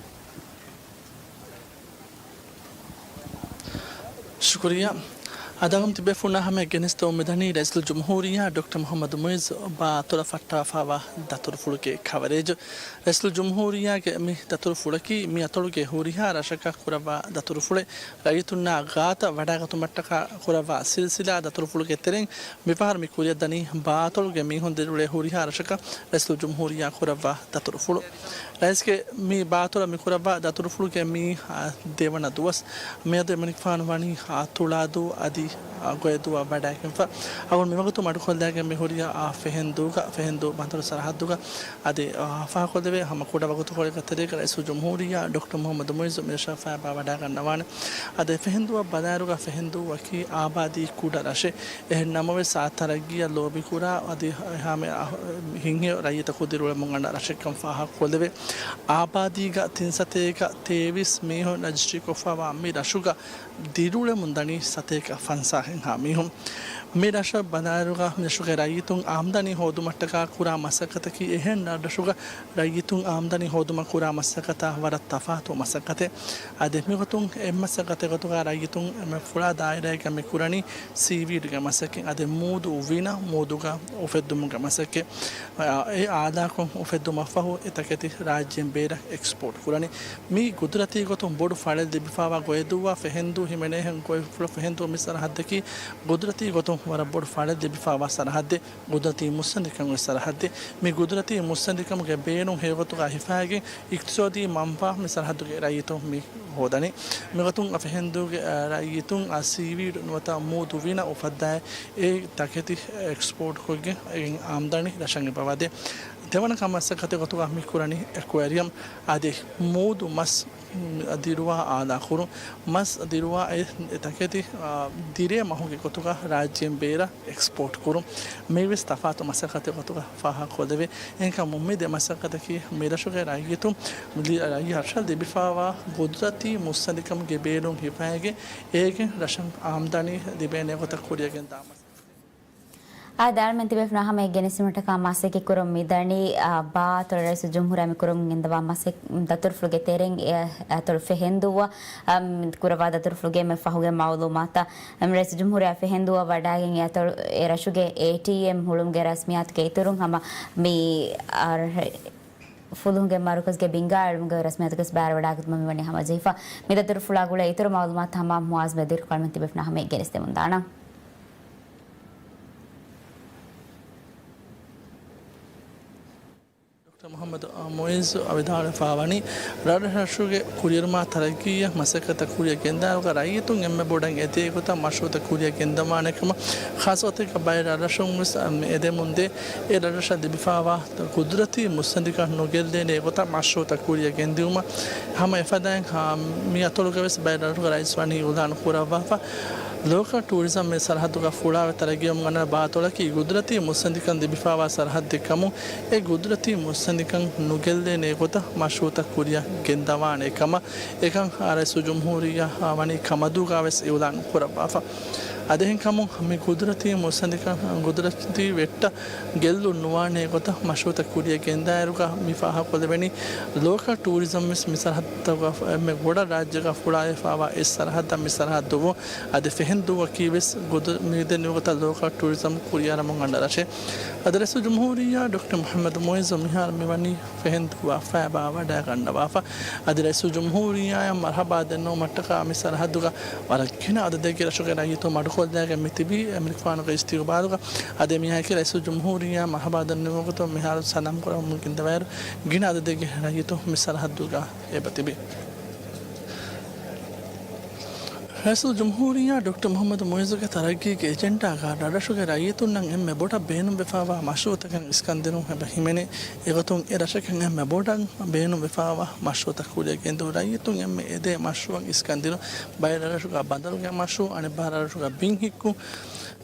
ޝުކުރިއްޔާ. އަދި އަޅުގަނޑު ތިބޭފުޅުންނާ ހަމައަށް ގެނެސްދެމުން މިދަނީ ރައީސުލްޖުމްހޫރިއްޔާ ޑޮކްޓަރ މުޙައްމަދު މުޢިއްޒު ބާ އަތޮޅަށް ފައްޓާފައިވާ ދަތުރުފުޅުގެ ކަވަރޭޖު. ރައީސުލްޖުމްހޫރިއްޔާގެ މި ދަތުރުފުޅަކީ މި އަތޮޅުގެ ހުރިހާ ރަށަކަށް ކުރައްވާ ދަތުރުފުޅެއް. ރައްޔިތުންނާ ގާތަށް ވަޑައިގަތުމަށްޓަކާ ކުރައްވާ ސިލްސިލާ ދަތުރުފުޅުގެ ތެރެއިން މިފަހަރު މި ކުރިއަށްދަނީ ބާ އަތޮޅުގެ މީހުން ދިރިއުޅޭ ހުރިހާ ރަށަކަށް ރައީސުލްޖުމްހޫރިއްޔާ ކުރައްވާ ދަތުރުފުޅު. ރައީސްގެ މި ބާ އަތޮޅަށް މި ކުރައްވާ ދަތުރުފުޅުގެ މީ، އާ، ދެވަނަ ދުވަސް. މިއަދު އެމަނިކުފާނު ވަނީ، އާ، ތުޅާދޫ އަދި، އާ، ގޮއެދޫއަށް ވަޑައިގެންފަ. އަޅުގަނޑު މިވަގުތު މަޑުކޮށްލައިގެން މި ހުރި، އާ، ފެހެންދޫގަ، ފެހެންދޫ ބަނދަރު ސަރަހައްދުގަ. އަދި، އާ، ފާހަގަކޮށްލެވޭ ހަމަ ކުޑަ ވަގުތުކޮޅެއްގެ ތެރޭގަ ރައީސުލްޖުމްހޫރިއްޔާ ޑޮކްޓަރ މުޙައްމަދު މުޢިއްޒު މިރަށަށް ފައިބާ ވަޑައިގަންނަވާނެ. އަދި ފެހެންދޫއަށް ބަލާއިރުގަ ފެހެންދޫއަކީ އާބާދީ ކުޑަ ރަށެއް. އެހެން ނަމަވެސް، އާ، ތަރައްގީއަށް ލޯބިކުރާ އަދި ހަމަ ހިތްހެޔޮ ރައްޔިތަކު ދިރިއުޅެމުން އަންނަ ރަށެއްކަން ފާހަގަކޮށްލެވޭ. އާބާދީގަ ތިން ސަތޭކަ ތޭވީސް މީހުން ރަޖިސްޓްރީކޮށްފައިވާ މި ރަށުގަ ދިރިއުޅެމުން ދަނީ ސަތޭކަ ފަންސާހެއްހާ މީހުން. މި ރަށަށް ބަލާއިރުގަ މި ރަށުގެ ރައްޔިތުން އާމްދަނީ ހޯދުމަށްޓަކާ ކުރާ މަސައްކަތަކީ އެހެން ރަށްރަށުގަ ރައްޔިތުން އާމްދަނީ ހޯދުމަށް ކުރާ މަސައްކަތާ ވަރަށް ތަފާތު މަސައްކަތެއް. އަދި މިގޮތުން އެއްމަސައްކަތެއް ގޮތުގަ ރައްޔިތުން އެންމެ ފުޅާ ދާއިރާއެއްގަ މި ކުރަނީ ސީވީޑްގެ މަސައްކަތް. އަދި މޫދު އުވިނަ މޫދުގަ އުފެއްދުމުގެ މަސައްކަތް. އެ އާލާކޮށް އުފެއްދުމަށްފަހު އެ ތަކެތި ރާއްޖޭން ބޭރަށް އެކްސްޕޯޓް ކުރަނީ. މީ ގުދުރަތީ ގޮތުން ބޮޑު ފަޅެއް ލިބިފައިވާ ގޮއެދޫއާ ފެހެންދޫ ހިމެނޭހެން ގޮއެފުޅަށް ފެހެންދޫ މި ސަރަހައްދަކީ ގުދުރަތީ ގޮތުން ވަރަށް ބޮޑު ފަޅެއް ލިބިފައިވާ ސަރަހައްދެއް. ގުދުރަތީ މުއްސަނދިކަމުގެ ސަރަހައްދެއް. މި ގުދުރަތީ މުއްސަނދިކަމުގެ ބޭނުން ހެޔޮގޮތުގަ ހިފައިގެން އިޤްތިޞާދީ މަންފާ މި ސަރަހައްދުގެ ރައްޔިތުން މި ހޯދަނީ. މިގޮތުން އަ ފެހެންދޫގެ، އަ، ރައްޔިތުން އަ ސީވީޑް ނުވަތަ މޫދު ވިނަ އުފައްދާ އެ ތަކެތި އެކްސްޕޯޓް ކޮށްގެން އެގެން އާމްދަނީ ރަށަށް އެބަވާދޭ. ދެވަނަ ކަމަށް މަސައްކަތެއް ގޮތުގަ މި ކުރަނީ އެކުއެރިއަމް. އަދި މޫދު މަސް ދިރުވާ އާލާ ކުރުން. މަސް ދިރުވާ އެ ތަކެތި، އާ، ދިރޭ މަހުގެ ގޮތުގަ ރާއްޖޭން ބޭރަށް އެކްސްޕޯޓް ކުރުން. މީވެސް ތަފާތު މަސައްކަތެއް ގޮތުގަ ފާހަގަކޮށްލެވޭ. އެހެންކަމުން މި ދެ މަސައްކަތަކީ މި ރަށުގެ ރައްޔިތުން ރަށަށް ލިބިފައިވާ ގުދުރަތީ މުއްސަނދިކަމުގެ ބޭނުން ހިފައިގެން އޭގެން ރަށަށް އާމްދަނީ ލިބޭނެ ގޮތަށް ކުރިއަށް ގެންދާ މަސައްކަތެއް. އާދެ، އަޅުމެން ތިބޭފުޅުންނާ ހަމައަށް ގެނެސްދިނުމަށްޓަކާ މަސައްކަތް ކުރަމުން މިދަނީ، އާ، ބާ އަތޮޅު ރައީސުލްޖުމްހޫރިއްޔާ މި ކުރަމުން ގެންދަވާ މަސައް-، ދަތުރުފުޅުގެ ތެރެއިން އެ އަތޮޅު ފެހެންދޫއަށް، އަ، މި ކުރައްވާ ދަތުރުފުޅުގެ އެންމެ ފަހުގެ މައުލޫމާތަށް. އަ، ރައީސުލްޖުމްހޫރިއްޔާ ފެހެންދޫއަށް ވަޑައިގެން އެ އަތޮޅު އެ ރަށުގެ އޭޓީއެމް ހުޅުމުގެ ރަސްމިއްޔާތުގެ އިތުރުން ހަމަ މި، އަ، ފުލުހުގެ މަރުކަޒުގެ ބިންގާ އިލްމުގެ ރަސްމިއްޔާތުގެ ބައިވެރިވަޑައިގަތުމަށް މިވަނީ ހަމަޖެހިފަ. މި ދަތުރުފުޅާ ގުޅޭ އިތުރު މައުލޫމާތު ހަމަ މުޢާޒް ބެދިރު އަޅުމެން ތިބޭފުޅުންނާ ހަމައަށް ގެނެސްދެމުންދާނަން. ޑޮކްޓަރ މުޙައްމަދު މުޢިއްޒު ވިދާޅުވެފައިވަނީ، ރަށްރަށުގެ ކުރިއެރުމާ ތަރައްގީއަށް މަސައްކަތްތައް ކުރިއަށް ގެންދާއިރުގަ ރައްޔިތުން އެންމެ ބޮޑަށް އެދޭ ގޮތަށް މަޝްރޫޢުތައް ކުރިއަށް ގެންދަވާނެ ކަމަށް، ޚާއްޞަ ގޮތެއްގަ ބައެއް ރަށްރަށުން ވެސް އެދެމުންދޭ. އެ ރަށްރަށަށް ލިބިފައިވާ ގުދުރަތީ މުއްސަނދިކަން ނުގެއްލޭނެ ގޮތަށް މަޝްރޫޢުތައް ކުރިއަށް ގެންދިއުމަށް ހަމަ އެފަދައިން، މި އަތޮޅުގަ ވެސް ބައެއް ރަށްރަށުގަ ރައީސް ވަނީ އިޢުލާނު ކުރައްވާފަ. ލޯކަލް ޓޫރިޒަމް މި ސަރަހައްދުގަ ފުޅާވެ ތަރައްގީވަމުން އަންނަ ބާ އަތޮޅަކީ ގުދުރަތީ މުއްސަނދިކަން ލިބިފައިވާ ސަރަހައްދެއް ކަމުން، އެ ގުދުރަތީ މުއްސަނދިކަން ނުގެއްލޭނެ ގޮތަށް މަޝްރޫޢުތައް ކުރިއަށް ގެންދަވާނެ ކަމަށް އެކަން ރައީސުލްޖުމްހޫރިއްޔާ ވަނީ ކަމަދޫގަ ވެސް އިޢުލާނު ކުރައްވާފަ. އަދި އެހެންކަމުން މި ގުދުރަތީ މުއްސަނދިކަން، ގުދުރަތީ ވެއްޓަށް ގެއްލުން ނުވާނެ ގޮތަށް މަޝްރޫޢުތައް ކުރިއަށް ގެންދާއިރުގަ މި ފާހަގަކޮށްލެވެނީ، ލޯކަލް ޓޫރިޒަމް ވެސް މި ސަރަހައްދުގަ އެންމެ ބޮޑަށް ރާއްޖޭގަ ފުޅާވެފައިވާ އެއް ސަރަހައްދަށް މި ސަރަހައްދު ވުން. އަދި ފެހެންދޫއަކީ ވެސް ގުދު-، މިދެންނެވި ގޮތަށް ލޯކަލް ޓޫރިޒަމް ކުރިއަރަމުން އަންނަ ރަށެއް. އަދި ރައީސުލްޖުމްހޫރިއްޔާ ޑޮކްޓަރ މުޙައްމަދު މުޢިއްޒު މިހާރު މިވަނީ ފެހެންދޫއަށް ފައިބާ ވަޑައިގަންނަވާފަ. އަދި ރައީސުލްޖުމްހޫރިއްޔާއަށް މަރުޙަބާ ދެންނެވުމަށްޓަކާ މި ސަރަހައްދުގަ ވަރަށް ގިނަ އަދަދެއްގެ ރަށުގެ ރައްޔިތުން މަޑު ކޮށްލައިގެން މި ތިބީ އެމަނިކުފާނުގެ އިސްތިގުބާލުގަ. އަދި މިހާތަކީ ރައީސުލްޖުމްހޫރިއްޔާ މަރުޙަބާ ދަންނަވުމުގެ ގޮތުން މިހާރު ސަލާމް ކުރަމުން ގެންދަވާއިރު ގިނަ އަދަދެއްގެ ރައްޔިތުން މި ސަރަޙައްދުގަ އެބަތިބި. ރައީސުލްޖުމްހޫރިއްޔާ ޑޮކްޓަރ މުޙައްމަދު މުޢިއްޒުގެ ތަރައްގީގެ އެޖެންޑާގަ ރަށްރަށުގެ ރައްޔިތުންނަށް އެންމެ ބޮޑަށް ބޭނުންވެފައިވާ މަޝްރޫޢުތަކެއް އިސްކަންދިނުން އެބަ ހިމެނޭ. އެގޮތުން އެ ރަށަކަށް އެންމެ ބޮޑަށް ބޭނުންވެފައިވާ މަޝްރޫޢުތައް ކުރިއަށް ގެންދިއުން ރައްޔިތުން އެންމެ އެދޭ މަޝްރޫޢަށް އިސްކަންދިނުން. ބައެއް ރަށްރަށުގަ ބަނދަރުގެ މަޝްރޫޢު، އަނެއް ބައި ރަށްރަށުގަ ބިން ހިއްކުން،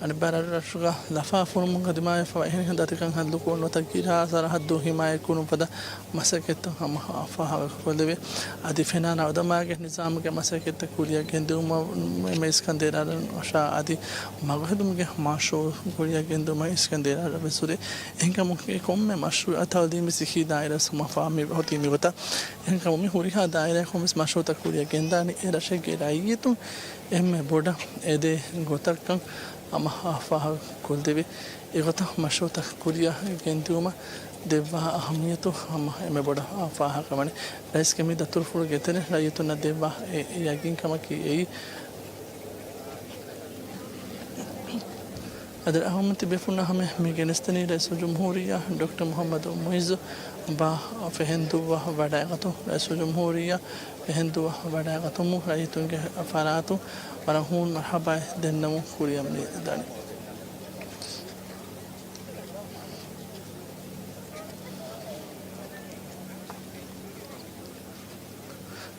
އަނެއްބައި ރަށްރަށުގަ ލަފާ ފުރުމުން ދިމާވެފައިވާ އެހެނިހެން ދަތިކަން ހައްލުކޮށް ނުވަތަ ގިރާ ސަރަޙައްދު ހިމާޔަތްކުރުމަށް ފަދަ މަސައްކަތްތައް ހަމަ ފާހަގަކޮށްލެވޭ. އަދި ފެނާ ރައުދަމާގެ ނިޒާމުގެ މަސައްކަތްތައް ކުރިއަށް ގެންދިއުމަށް އެންމެ އިސްކަންދޭރާ ރަށްރަށާ އަދި މަގުހެދުމުގެ މަޝްރޫޢު ކުރިއަށް ގެންދިއުމަށް އިސްކަންދޭރާ ރަށްރަށް ވެސް ހުރޭ. އެހެންކަމުން ކޮންމެ މަޝްރޫޢަށް ތައުލީމީ ސިއްހީ ދާއިރާ ހަމަ ފާހަގަ މި އޮތީ މިގޮތަށް. އެހެންކަމުން މި ހުރިހާ ދާއިރާއަކުން ވެސް މަޝްރޫޢުތައް ކުރިއަށް ގެންދާނީ އެ ރަށެއްގެ ރައްޔިތުން އެންމެ ބޮޑަށް އެދޭ ގޮތަކަށް ހަމަ ފާހަގަ ކޮށްދެވޭ. އެގޮތަށް މަޝްރޫޢުތައް ކުރިއަށް ގެންދިއުމަށް ދެއްވާ އަހައްމިއްޔަތު ހަމަ އެންމެ ބޮޑަށް ފާހަގަވަނީ. ރައީސްގެ މި ދަތުރުފުޅުގެ ތެރޭ ރައްޔިތުންނަށް ދެއްވާ އެ ޔަގީންކަމަކީ އެއީ. އަދި އަހަރުމެން ތިބޭފުޅުންނަށް ހަމަ މި ގެނެސްދެނީ ރައީސުލްޖުމްހޫރިއްޔާ ޑޮކްޓަރ މުޙައްމަދު މުޢިއްޒު ބާ ފެހެންދޫއަށް ވަޑައިގަތުން. ރައީސުލްޖުމްހޫރިއްޔާ ފެހެންދޫއަށް ވަޑައިގަތުމުން ރައްޔިތުންގެ ފަރާތުން ވަރަށް ހޫނު މަރްޙަބާއެއް ދެންނެވުން ކުރިއަށް މި ދަނީ.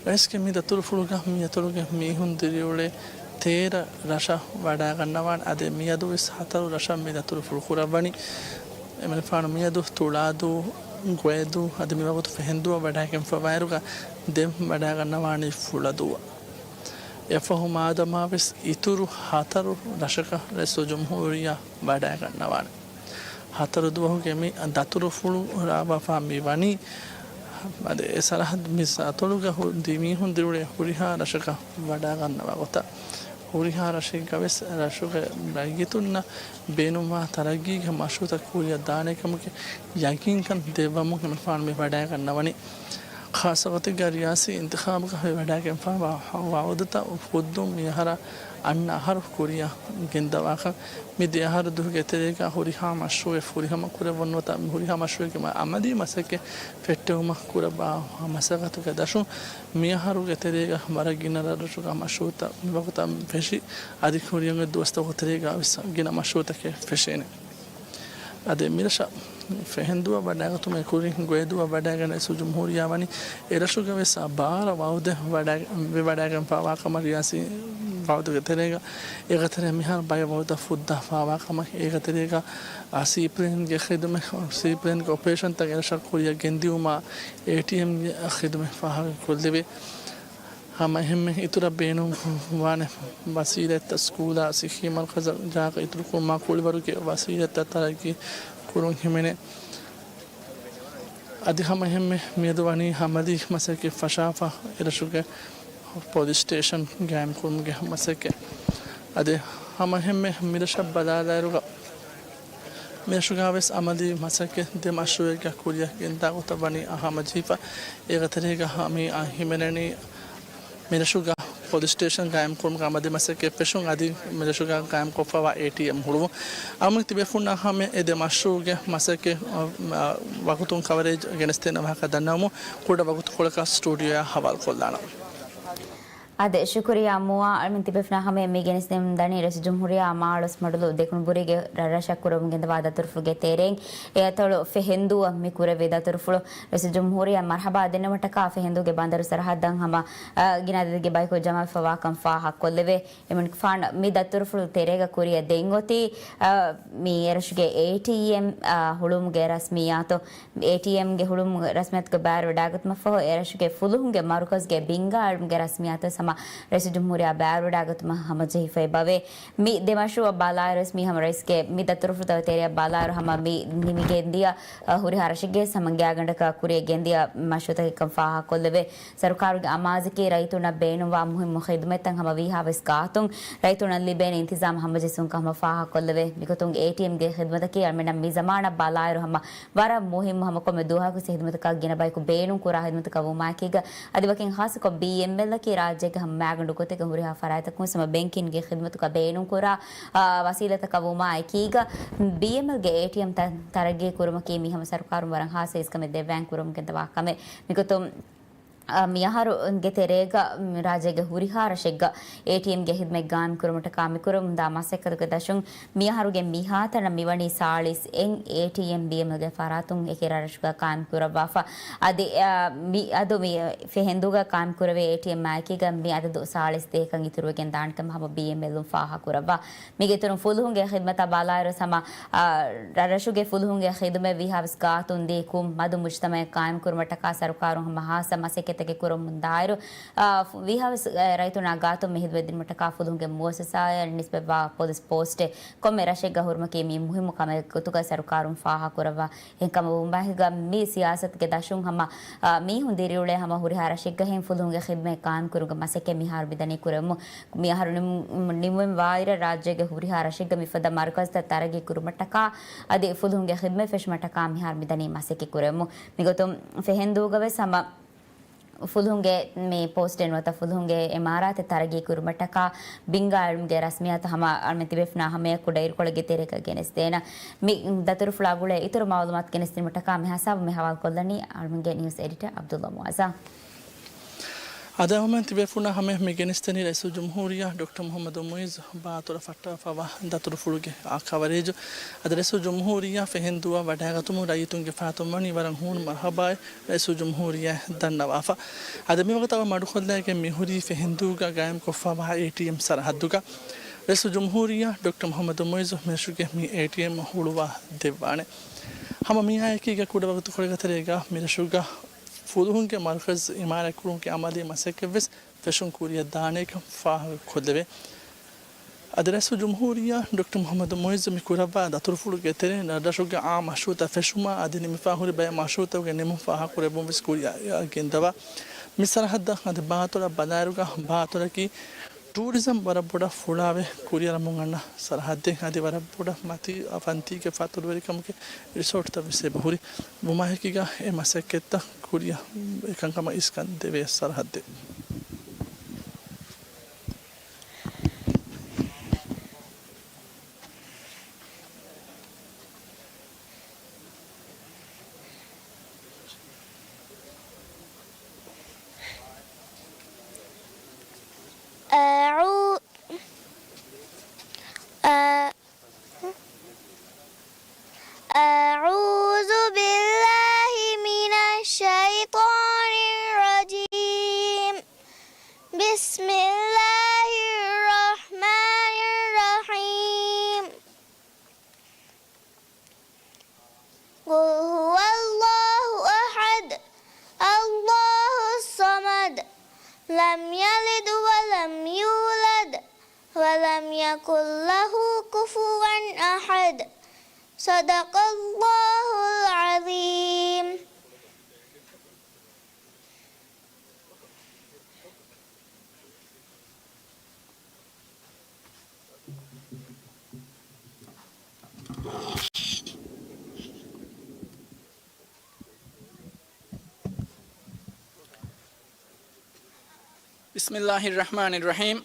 ރައީސްގެ މި ދަތުރުފުޅުގަ މި އަތޮޅުގެ މީހުން ދިރިއުޅޭ ތޭރަ ރަށަށް ވަޑައިގަންނަވާނެ. އަދި މިއަދު ވެސް ހަތަރު ރަށަށް މި ދަތުރުފުޅު ކުރައްވަނީ. އެމަނިކުފާނު މިއަދު ތުޅާދޫ، ގޮއިދޫ އަދި މިވަގުތު ފެހެންދޫއަށް ވަޑައިގެންފަވާއިރުގަ ދެން ވަޑައިގަންނަވާނީ ފުޅަދޫއަށް. އެފަހު މާދަމާ ވެސް އިތުރު ހަތަރު ރަށަކަށް ރައީސުލްޖުމްހޫރިއްޔާ ވަޑައިގަންނަވާނެ. ހަތަރު ދުވަހުގެ މި ދަތުރުފުޅު ރާވާފަ މި ވަނީ، އަދި އެ ސަރަހައްދު މި އަތޮޅުގަ ހު-، ދި-، މީހުން ދިރިއުޅޭ ހުރިހާ ރަށަކަށް ވަޑައިގަންނަވާ ގޮތަށް. ހުރިހާ ރަށެއްގަ ވެސް ރަށުގެ ރައްޔިތުންނަށް ބޭނުންވާ ތަރައްގީގެ މަޝްރޫޢުތައް ކުރިއަށް ދާނެ ކަމުގެ ޔަގީންކަން ދެއްވަމުން އެމަނިކުފާނު މި ވަޑައިގަންނަވަނީ. ޚާއްޞަ ގޮތެއްގަ ރިޔާސީ އިންތިޚާބުގަ ވަޑައިގެންފަވާ ވަޢުދުތައް ހުއްދުން މިއަހަރާ އަންނަ އަހަރު ކުރިއަށް ގެންދަވާކަން. މި ދެ އަހަރު ދުވަހުގެ ތެރޭގަ ހުރިހާ މަޝްރޫޢެއް ފުރިހަމަ ކުރެއްވުން ނުވަތަ މި ހުރިހާ މަޝްރޫޢެއްގެ މަ-، އަމަލީ މަސައްކަތް ފެއްޓެވުމަށް ކުރައްވާ މަސައްކަތުގެ ދަށުން މި އަހަރުގެ ތެރޭގަ ވަރަށް ގިނަ ރަށްރަށުގަ މަޝްރޫޢުތައް މިވަގުތަށް ފެށި، އަދި ކުރިއަށް އޮތް ދުވަސްތަކުގެ ތެރޭގަ ވެސް ގިނަ މަޝްރޫޢުތަކެއް ފެށޭނެ. އަދި މިރަށަށް ފެހެންދޫއަށް ވަޑައިގަތުމުގެ ކުރިން ގޮއިދޫއަށް ވަޑައިގެން ރައީސުލްޖުމްހޫރިއްޔާ ވަނީ އެރަށުގަ ވެސް ބާރަ ވަޢުދެއް ވަޑައި-، ވެވަޑައިގެންފަވާ ކަމަށް ރިޔާސީ ވަޢުދުގެ ތެރޭގަ. އޭގެ ތެރޭ މިހާރު ބައެއް ވަޢުދުތައް ފުއްދާފަވާ ކަމަށް އޭގެ ތެރޭގަ، އާ، ސީޕްލޭންގެ ޚިދުމަތް، ސީޕްލޭންގެ އޮޕަރޭޝަންތައް އެރަށަށް ކުރިއަށް ގެންދިއުމާ އޭޓީއެމްގެ ޚިދުމަތް ފާހަގަކޮށްލެވޭ. ހަމަ އެހެންމެ އިތުރަށް ބޭނުންވާނެ ވަސީލަތްތައް، ސްކޫލާ ސިއްހީ މަރުކަޒަށް ޖާގަ އިތުރުކުރުމާ ކުޅިވަރުގެ ވަސީލަތްތައް ތަރައްގީ ކުރުން ހިމެނޭ. އަދި ހަމަ އެހެންމެ މިއަދު ވަނީ އަމަލީ މަސައްކަތް ފަށާފަ އެރަށުގެ ޕޮލިސް ސްޓޭޝަން ގާއިމްކުރުމުގެ މަސައްކަތް. އަދި ހަމަ އެހެންމެ މިރަށަށް ބަލާލާއިރުގަ މިރަށުގަ ވެސް އަމަލީ މަސައްކަތް ދެ މަޝްރޫޢެއްގަ ކުރިއަށް ގެންދާ ގޮތަށް ވަނީ ހަމަޖެހިފަ. އޭގެ ތެރޭގަ މި ހިމެނެނީ މިރަށުގަ ޕޮލިސް ސްޓޭޝަން ގާއިމްކުރުމުގެ އަމަލީ މަސައްކަތް ފެށުން އަދި މިރަށުގަ ގާއިމްކޮށްފަވާ އޭޓީއެމް ހުޅުވުން. އަޅުގަނޑު ތިބޭފުޅުންނަށް ހަމަ އެ ދެ މަޝްރޫޢުގެ މަސައްކަތް، އަ، އަ، ވަގުތުން ކަވަރޭޖް ގެނެސްދޭނެ ވާހަކަ ދަންނަވަމުން ކުޑަ ވަގުތުކޮޅަކަށް ސްޓޫޑިއޯއާ ހަވާލުކޮށްލާނަން. އާދެ، ޝުކުރިއްޔާ މުއާ. އަޅުގަނޑު ތިބޭފުޅުންނަށް ހަމަ މި ގެނެސްދިނުމަށް ދަނީ ރައީސުލްޖުމްހޫރިއްޔާ މާ އަޅުގަނޑު މަޑުލު ދެކުނުބުރީގެ ރަށްރަށަށް ކުރަމުން ގެންދަވާ ދަތުރުފުޅުގެ ތެރެއިން އެ އަތޮޅު ފެހެންދޫއަށް މި ކުރެއްވި ދަތުރުފުޅު. ރައީސުލްޖުމްހޫރިއްޔާ މަރްޙަބާ ދެންނެވުމަށްޓަކާ ފެހެންދޫގެ ބަނދަރު ސަރަހައްދަށް ހަމަ، އަ، ގިނަ އަދަދެއްގެ ބަޔަކު ޖަމާވެފަވާކަން ފާހަގަކޮށްލެވޭ. އެމަނިކުފާނު މި ދަތުރުފުޅު ތެރޭގަ ކުރިއަށް ދޭން އޮތީ، އަ، މި އެރަށުގެ އޭޓީއެމް، އަ، ހުޅުވުމުގެ ރަސްމިއްޔާތު، އޭޓީއެމްގެ ހުޅުވުމުގެ ރަސްމިއްޔާތުގެ ބައިވެރިވެވަޑައިގަތުމަށްފަހު، އެރަށުގެ ފުލުހުންގެ މަރުކަޒުގެ ބިންގާ އަޅުމުގެ ރަސްމިއްޔާތު ހަމަ ރައީސުލްޖުމްހޫރިއްޔާ ބައިވެރިވެވަޑައިގަތުމަށް ހަމަޖެހިފައި ބަވޭ. މި ދެ މަޝްރޫޢަށް ބަލާއިރު ވެސް މި ހަމަ ރައީސްގެ މި ދަތުރުފުޅުތައް ތެރެއަށް ބަލާއިރު ހަމަ މި ނިމިގެންދިޔަ، އަ، ހުރިހާ ރަށެއްގެ ހަމަ ގާތްގަނޑަކަށް ކުރިއަށް ގެންދިޔަ މަޝްރޫޢުތަކެއްކަން ފާހަގަކޮށްލެވޭ. ސަރުކާރުގެ އަމާޒަކީ ރައްޔިތުންނަށް ބޭނުންވާ މުހިއްމު ޚިދުމަތްތައް ހަމަ ވީހާވެސް ގާތުން ރައްޔިތުންނަށް ލިބޭނެ އިންތިޒާމް ހަމަޖެއްސުންކަން ހަމަ ފާހަގަކޮށްލެވޭ. މިގޮތުން އޭޓީއެމްގެ ޚިދުމަތަކީ އަޅުމެންނަށް މި ޒަމާނަށް ބަލާއިރު ހަމަ ވަރަށް މުހިއްމު ހަމަ ކޮންމެ ދުވަހަކު ވެސް ޚިދުމަތަކަށް ގިނަ ބަޔަކު ބޭނުން ކުރާ ޚިދުމަތަކަށް ވުމާއެކީގަ އަދި ވަކިން ޚާއްޞަކޮށް ބީއެމްއެލްއަކީ ރާއްޖޭގެ މާގަނޑު ގޮތެއްގަ ހުރިހާ ފަރާތްތަކުން ވެސް ހަމަ ބޭންކިންގެ ޚިދުމަތުގަ ބޭނުންކުރާ، އާ، ވަސީލަތަކަށް ވުމާ އެކީގަ، ބީއެމްއެލްގެ އޭޓީއެމް ތަ-، ތަރައްގީ ކުރުމަކީ މި ހަމަ ސަރުކާރުން ވަރަށް ހާއްސަ އިސްކަމެއް ދެއްވާން ކުރަމުން ގެންދަވާ ކަމެއް. މިގޮތުން، އާ، މިއަހަރުގެ ތެރޭގަ، މް، ރާއްޖޭގެ ހުރިހާ ރަށެއްގަ އޭޓީއެމްގެ ޚިދުމަތް ގާއިމް ކުރުމަށްޓަކާ މިކުރަމުންދާ މަސައްކަތުގެ ދަށުން މިއަހަރުގެ މިހާތަނަށް މިވަނީ ސާޅީސް އެއް އޭޓީއެމް ބީއެމްއެލްގެ ފަރާތުން އެކި ރަށްރަށުގަ ޤާއިމް ކުރައްވާފަ. އަދި، އާ، މި އަދު މި ފެހެންދޫގަ ޤާއިމް ކުރެވޭ އޭޓީއެމް އާއެކީގަ މި އަދަދު ސާޅީސް ދޭކަން އިތުރުވެގެން ދާނެ ކަމަށް ހަމަ ބީއެމްއެލުން ފާހަގަކުރައްވާ. މިގެ އިތުރުން ފުލުހުންގެ ޚިދުމަތާ ބަލާއިރު ހަމަ، އާ، ރަށްރަށުގެ ފުލުހުންގެ ޚިދުމަތް ވީހާވެސް ގާތުން ދީ ކުށް މަދު މުޖުތަމަޢެއް ޤާއިމް ކުރުމަށްޓަކާ ސަރުކާރުން ހަމަ ހާއްސަ މަސައްކަތެއް ކުރަމުން ދާއިރު، އާ، ވީހާވެސް، އާ، ރައްޔިތުންނާ ގާތުން މި ޚިދުމަތް ދިނުމަށްޓަކާ ފުލުހުންގެ މުއައްސަސާއަށް ނިސްބަތްވާ ޕޮލިސް ޕޯސްޓެއް ކޮންމެ ރަށެއްގަ ހުރުމަކީ މީ މުހިއްމު ކަމެއް ގޮތުގަ ސަރުކާރުން ފާހަގަކުރައްވާ. އެހެންކަމުން ވުމާހިގަ މި ސިޔާސަތުގެ ދަށުން ހަމަ، އާ، މީހުން ދިރިއުޅޭ ހަމަ ހުރިހާ ރަށެއްގަ ހެން ފުލުހުންގެ ޚިދުމަތް ޤާއިމް ކުރުމުގެ މަސައްކަތް މިހާރު މިދަނީ ކުރެވެމުން. މިއަހަރު ނިމު-، ނިމުމެން ވާއިރަށް ރާއްޖޭގެ ހުރިހާ ރަށެއްގަ މިފަދަ މަރުކަޒުތައް ތަރައްގީ ކުރުމަށްޓަކާ އަދި ފުލުހުންގެ ޚިދުމަތް ފެށުމަށްޓަކާ މިހާރު މިދަނީ މަސައްކަތް ކުރެވެމުން. މިގޮތުން ފެހެންދޫގަ ވެސް ހަމަ ފުލުހުންގެ މި ޕޯސްޓެއް ނުވަތަ ފުލުހުންގެ އިމާރާތެއް ތަރައްގީ ކުރުމަށްޓަކާ ބިންގާ އިލްމުގެ ރަސްމިއްޔާތު ހަމަ އަޅަމެން ތިބޭފުޅުންނާ ހަމަޔަކު ޑައިރީކޮޅެއްގެ ތެރޭގަ ގެނެސްދޭނަން. މި ދަތުރުފުޅާ ގުޅޭ އިތުރު މަޢުލޫމާތު ގެނެސްދިނުމަށްޓަކާ މި ހިސާބުން މި ހަވާލުކޮށްލަނީ އަޅަމެންގެ ނިއުސް އެޑިޓަރ ޢަބްދުﷲ މުޢައްޒަމް. އަދި އަޅަމެން ތިބޭފުޅުންނާ ހަމަޔަށް މި ގެނެސްދެނީ ރައީސުލްޖުމްހޫރިއްޔާ ޑޮކްޓަރ މުޙައްމަދު މުޢިއްޒު ބާތުރަށް ފައްޓާފައިވާ ދަތުރުފުޅުގެ އާ ކަވަރޭޖު. އަދި ރައީސުލްޖުމްހޫރިއްޔާ ފެހެންދޫއަށް ވަޑައިގަތުމުން ރައްޔިތުންގެ ފަރާތުން ވަނީ ވަރަށް ހޫނު މަރުޙަބާއެއް ރައީސުލްޖުމްހޫރިއްޔާ ދަންނަވާފަ. އަދި މިވަގުތު މަޑުކޮށްލައިގެން މިހުރީ ފެހެންދޫގަ ގާއިމްކޮށްފައިވާ އޭޓީއެމް ސަރަހައްދުގަ. ރައީސުލްޖުމްހޫރިއްޔާ ޑޮކްޓަރ މުޙައްމަދު މުޢިއްޒު މިރަށުގެ މި އޭޓީއެމް ހުޅުވާ ދެއްވާނެ. ހަމަ މިއާއެކީގަ ކުޑަވަގުތުކޮޅެއްގެ ތެރޭގަ މިރަށުގަ ފުލުހުންގެ މަރުކަޒު އިމާރާތްކުރުމުގެ އަމަލީ މަސައްކަތްވެސް ފެށުން ކުރިއަށް ދާނެކަން ފާހަގަކޮށްލެވޭ. އަދި ރައީސުލްޖުމްހޫރިއްޔާ ޑޮކްޓަރ މުޙައްމަދު މުޢިއްޒު މި ކުރައްވާ ދަތުރުފުޅުގެ ތެރެއިން ރަށްރަށުގެ އާއްމު މަޝްރޫޢުތައް ފެށުމާ އަދި ނިމިފަ ހުރި ބައެއް މަޝްރޫޢުތަކުގެ ނިމުން ފާހަގަކުރެއްވުން ވެސް ކުރިއަށް ގެންދަވާ. މި ސަރަހައްދަށް އަދި ބާތުރަށް ބަލާއިރުގަ ބާތުރަކީ ޓޫރިޒަމް ވަރަށް ބޮޑަށް ފުޅާވެ ކުރިއަރަމުން އަންނަ ސަރަހައްދެއް. އަދި ވަރަށް ބޮޑަށް މަތީ ފަންތީގެ ފަތުރުވެރިކަމުގެ ރިސޯޓްތައް ވެސް އެބަހުރި. ވުމާހެކިގަ އެ މަސައްކަތްތައް ކުރިއަށް އެކަންކަމަށް އިސްކަން ދެވޭ ސަރަހައްދެއް. أعو-، أ-، أعوذ بالله من الشيطان الرجيم. بسم الله الرحمن الرحيم. قل هو الله أحد، الله الصمد، لم يلد ولم يولد، ولم يكن له كفوا أحد. صدق الله العظيم. بسم الله الرحمن الرحيم.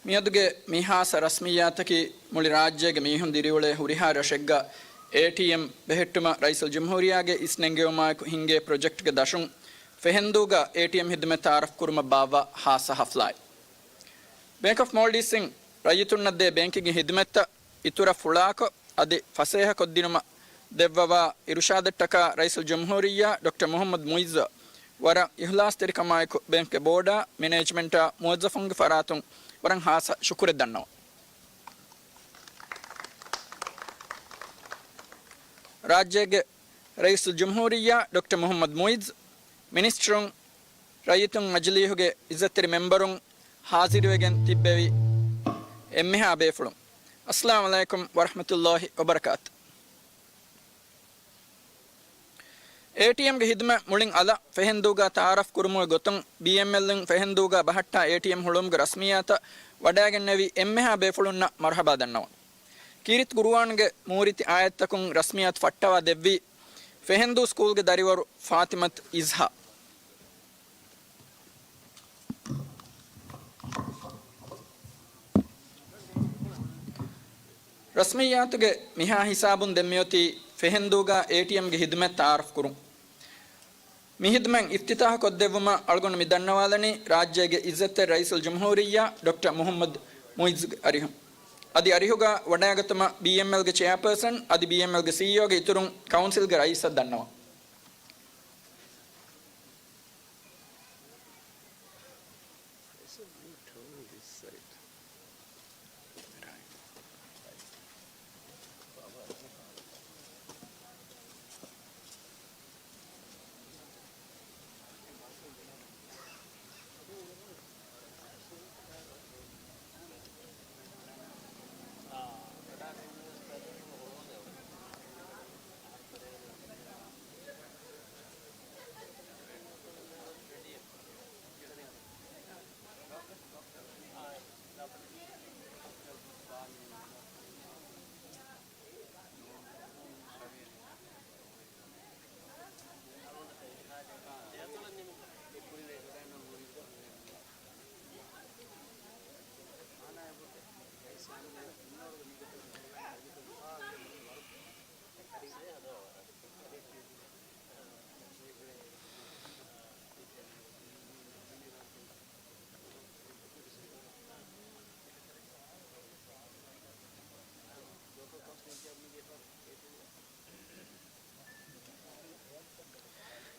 މިއަދުގެ މި ހާއްސަ ރަސްމިއްޔާތަކީ މުޅި ރާއްޖޭގެ މީހުން ދިރިއުޅޭ ހުރިހާ ރަށެއްގަ އޭޓީއެމް ބެހެއްޓުމަށް ރައީސުލްޖުމްހޫރިއްޔާގެ އިސްނެންގެވުމާއެކު ހިންގޭ ޕްރޮޖެކްޓްގެ ދަށުން ފެހެންދޫގަ އޭޓީއެމް ހިދުމަތް ތައާރަފް ކުރުމަށް ބާއްވާ ހާއްސަ ހަފްލާއެއް. ބޭންކް އޮފް މޯލްޑިވްސްއިން ރައްޔިތުންނަށް ދޭ ބޭންކިންގެ ހިދުމަތްތައް އިތުރަށް ފުޅާކޮށް، އަދި ފަސޭހަކޮށްދިނުމަށް ދެއްވަވާ އިރުޝާދަށްޓަކާ ރައީސުލްޖުމްހޫރިއްޔާ ޑޮކްޓަރ މުޙައްމަދު މުޢިއްޒަށް ވަރަށް އިޚްލާޞްތެރިކަމާއެކު ބޭންކްގެ ބޯޑާ، މެނޭޖްމަންޓާ، މުވައްޒަފުންގެ ފަރާތުން ވަރަށް ހާއްސަ ޝުކުރެއް ދަންނަވަން. ރާއްޖޭގެ ރައީސުލްޖުމްހޫރިއްޔާ ޑޮކްޓަރ މުޙައްމަދު މުޢިއްޒު، މިނިސްޓަރުން، ރައްޔިތުން، މަޖިލީހުގެ އިއްޒަތްތެރި މެމްބަރުން، ހާޒިރުވެގެން ތިއްބެވި އެންމެހާ ބޭފުޅުން، އައްސަލާމު ޢަލައިކުމް ވަރަޙްމަތުﷲ ވަބަރަކާތު. އޭޓީއެމްގެ ހިދުމަތް މުޅިން އަލަށް ފެހެންދޫގަ ތައާރަފް ކުރުމުގެ ގޮތުން ބީއެމްއެލްއިން ފެހެންދޫގަ ބަހައްޓާ އޭޓީއެމް ހުޅުވުމުގެ ރަސްމިއްޔާތަށް ވަޑައިގެންނެވި އެންމެހާ ބޭފުޅުންނަށް މަރުޙަބާ ދަންނަވަން. ކީރިތި ޤުރުއާންގެ މޫރިތި އާޔަތްތަކުން ރަސްމިއްޔާތު ފައްޓަވާ ދެއްވީ ފެހެންދޫ ސްކޫލްގެ ދަރިވަރު ފާތިމަތު އިޒްހާ. ރަސްމިއްޔާތުގެ މިހާ ހިސާބުން ދެން މިއޮތީ ފެހެންދޫގަ އޭޓީއެމްގެ ހިދުމަތް ތައާރަފް ކުރުން. މި ހިދުމަތް އިފްތިތާހު ކޮށްދެއްވުމަށް އަޅުގަނޑު މި ދަންނަވާލަނީ ރާއްޖޭގެ އިއްޒަތްތެރި ރައީސުލްޖުމްހޫރިއްޔާ ޑޮކްޓަރ މުޙައްމަދު މުޢިއްޒުގެ އަރިހުން. އަދި އަރިހުގަ ވަޑައިގަތުމަށް ބީއެމްއެލްގެ ޗެއާޕާސަން އަދި ބީއެމްއެލްގެ ސީއީއޯގެ އިތުރުން ކައުންސިލްގެ ރައީސަށް ދަންނަވަން.